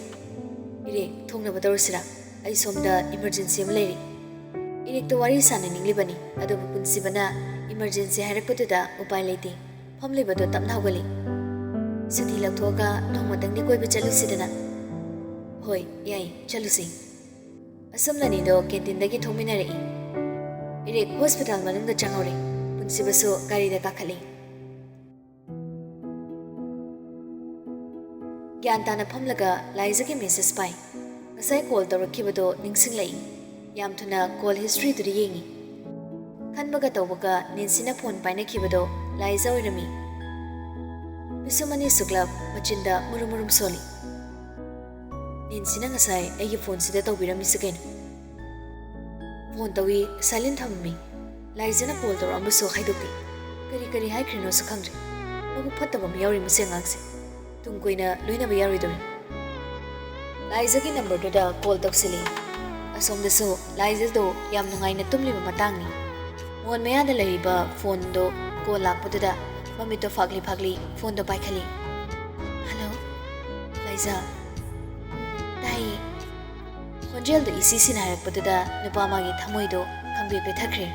"ꯏꯔꯤꯛ, ꯊꯣꯡꯅꯕ ꯇꯧꯔꯁꯤꯔꯥ? ꯑꯩ ꯁꯣꯝꯗ ꯏꯃꯔꯖꯦꯟꯁꯤ ꯑꯃ ꯂꯩꯔꯦ꯫" ꯏꯔꯤꯛꯇ ꯋꯥꯔꯤ ꯁꯥꯟꯅꯅꯤꯡꯂꯤꯕꯅꯤ, ꯑꯗꯨꯕꯨ ꯄꯨꯟꯁꯤꯕꯅ ꯏꯃꯔꯖꯦꯟꯁꯤ ꯍꯥꯏꯔꯛꯄꯗꯨꯗ ꯎꯄꯥꯏ ꯂꯩꯇꯦ꯫ ꯐꯝꯂꯤꯕꯗꯨ ꯇꯞꯅ ꯍꯧꯒꯠꯂꯤ꯫ "ꯁꯨꯇꯤ ꯂꯧꯊꯣꯛꯑꯒ ꯅꯣꯡꯃꯇꯪꯗꯤ ꯀꯣꯏꯕ ꯆꯠꯂꯨꯁꯤꯗꯅ꯫" "ꯍꯣꯏ, ꯌꯥꯏ, ꯆꯠꯂꯨꯁꯤ꯫" ꯑꯁꯨꯝꯅ ꯑꯅꯤꯗꯣ ꯀꯦꯟꯇꯤꯟꯗꯒꯤ ꯊꯣꯛꯃꯤꯟꯅꯔꯛꯏ꯫ ꯏꯔꯤꯛ ꯍꯣꯁꯄꯤꯇꯥꯜ ꯃꯅꯨꯡꯗ ꯆꯪꯍꯧꯔꯦ꯫ ꯄꯨꯟꯁꯤꯕꯁꯨ ꯒꯥꯔꯤꯗ ꯀꯥꯈꯠꯂꯤ꯫ ꯒ꯭ꯌꯥꯟ ꯇꯥꯅ ꯐꯝꯂꯒ ꯂꯥꯏꯖꯒꯤ ꯃꯦꯁꯦꯖ ꯄꯥꯏ꯫ ꯉꯁꯥꯏ ꯀꯣꯜ ꯇꯧꯔꯛꯈꯤꯕꯗꯣ ꯅꯤꯡꯁꯤꯡꯂꯛꯏ꯫ ꯌꯥꯝ ꯊꯨꯅ ꯀꯣꯜ ꯍꯤꯁꯇ꯭ꯔꯤꯗꯨꯗ ꯌꯦꯡꯉꯤ꯫ ꯈꯟꯕꯒ ꯇꯧꯕꯒ ꯅꯦꯟꯁꯤꯅ ꯐꯣꯟ ꯄꯥꯏꯅꯈꯤꯕꯗꯣ ꯂꯥꯏꯖ ꯑꯣꯏꯔꯝꯃꯤ꯫ ꯄꯤꯁꯨꯝ ꯑꯅꯤ ꯁꯨꯛꯂꯞ, ꯃꯆꯤꯟꯗ ꯃꯨꯔꯨꯝ ꯃꯨꯔꯨꯝ ꯁꯣꯜꯂꯤ꯫ ꯅꯦꯟꯁꯤꯅ ꯉꯁꯥꯏ ꯑꯩꯒꯤ ꯐꯣꯟꯁꯤꯗ ꯇꯧꯕꯤꯔꯝꯃꯤꯁꯤ ꯀꯩꯅꯣ? ꯐꯣꯟ ꯇꯧꯏ, ꯁꯥꯏꯂꯦꯟ ꯊꯝꯃꯝꯃꯤ꯫ ꯂꯥꯏꯖꯅ ꯀꯣꯜ ꯇꯧꯔꯛꯑꯝꯕꯁꯨ ꯍꯥꯏꯗꯣꯛꯇꯦ꯫ ꯀꯔꯤ ꯀꯔꯤ ꯍꯥꯏꯈ꯭ꯔꯤꯅꯣꯁꯨ ꯈꯪꯗ꯭ꯔꯦ꯫ ꯃꯕꯨꯛ ꯐꯠꯇꯕ ꯑꯃ ꯌꯥꯎꯔꯤ ꯃꯁꯤ ꯑꯉꯥꯡꯁꯦ꯫ ꯇꯨꯡ ꯀꯣꯏꯅ ꯂꯣꯏꯅꯕ ꯌꯥꯔꯣꯏꯗꯧꯔꯤ꯫ ꯂꯥꯏꯖꯒꯤ ꯅꯝꯕꯔꯗꯨꯗ ꯀꯣꯜ ꯇꯧꯁꯤꯜꯂꯤ꯫ ꯑꯁꯣꯝꯗꯁꯨ ꯂꯥꯏꯖꯗꯣ ꯌꯥꯝ ꯅꯨꯡꯉꯥꯏꯅ ꯇꯨꯝꯂꯤꯕ ꯃꯇꯥꯡꯅꯤ꯫ ꯃꯣꯟ ꯃꯌꯥꯗ ꯂꯩꯔꯤꯕ ꯐꯣꯟꯗꯣ ꯀꯣꯜ ꯂꯥꯛꯄꯗꯨꯗ ꯃꯃꯤꯠꯇꯣ ꯐꯥꯛꯂꯤ ꯐꯥꯛꯂꯤ ꯐꯣꯟꯗꯣ ꯄꯥꯏꯈꯠꯂꯤ꯫ "ꯍꯜꯂꯣ, ꯂꯥꯏꯖ?" "ꯇꯥꯏꯌꯦ꯫" ꯈꯣꯟꯖꯦꯜꯗꯣ ꯏꯁꯤ ꯁꯤꯅ ꯍꯥꯏꯔꯛꯄꯗꯨꯗ ꯅꯨꯄꯥ ꯃꯥꯒꯤ ꯊꯃꯣꯏꯗꯣ ꯈꯪꯕꯦ ꯄꯦꯊꯈ꯭ꯔꯦ꯫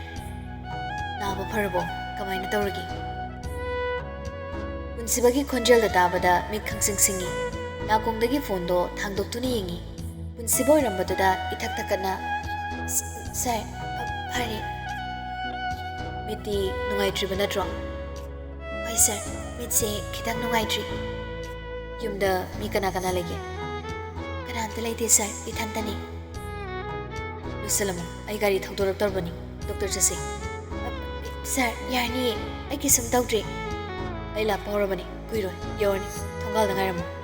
"ꯅꯥꯕ ꯐꯔꯕꯣ? ꯀꯃꯥꯏꯅ ꯇꯧꯔꯒꯦ?" ꯄꯨꯟꯁꯤꯕꯒꯤ ꯈꯣꯟꯖꯦꯜꯗ ꯇꯥꯕꯗ ꯃꯤꯠ ꯈꯪꯁꯤꯡ ꯁꯤꯡꯉꯤ꯫ ꯅꯥꯀꯣꯡꯗꯒꯤ ꯐꯣꯟꯗꯣ ꯊꯥꯡꯗꯣꯛꯇꯨꯅ ꯌꯦꯡꯉꯤ꯫ ꯄꯨꯟꯁꯤꯕ ꯑꯣꯏꯔꯝꯕꯗꯨꯗ ꯏꯊꯛ ꯊꯛꯀꯠꯅ, "ꯁ-, ꯁꯥꯔ, ꯐ-, ꯐꯔꯦ꯫" "ꯃꯤꯠꯇꯤ ꯅꯨꯡꯉꯥꯏꯇ꯭ꯔꯤꯕ ꯅꯠꯇ꯭ꯔꯣ?" "ꯍꯣꯏ ꯁꯥꯔ, ꯃꯤꯠꯁꯦ ꯈꯤꯇꯪ ꯅꯨꯡꯉꯥꯏꯇ꯭ꯔꯤ꯫" "ꯌꯨꯝꯗ ꯃꯤ ꯀꯅꯥ ꯀꯅꯥ ꯂꯩꯒꯦ?" "ꯀꯅꯥꯝꯇ ꯂꯩꯇꯦ ꯁꯥꯔ, ꯏꯊꯟꯇꯅꯤ꯫" "ꯂꯣꯏꯁꯤꯜꯂꯝꯃꯣ, ꯑꯩ ꯒꯥꯔꯤ ꯊꯧꯗꯣꯔꯛꯇꯧꯔꯕꯅꯤ, ꯗꯣꯛꯇꯔ ꯆꯠꯁꯦ꯫" "ꯁꯥꯔ, ꯌꯥꯔꯅꯤꯌꯦ, ꯑꯩ ꯀꯩꯁꯨꯝ ꯇꯧꯗ꯭ꯔꯤ꯫" "ꯑꯩ ꯂꯥꯛꯄ ꯍꯧꯔꯕꯅꯤ, ꯀꯨꯏꯔꯣꯏ, ꯌꯧꯔꯅꯤ, ꯊꯣꯡꯒꯥꯜꯗ ꯉꯥꯏꯔꯝꯃꯣ꯫"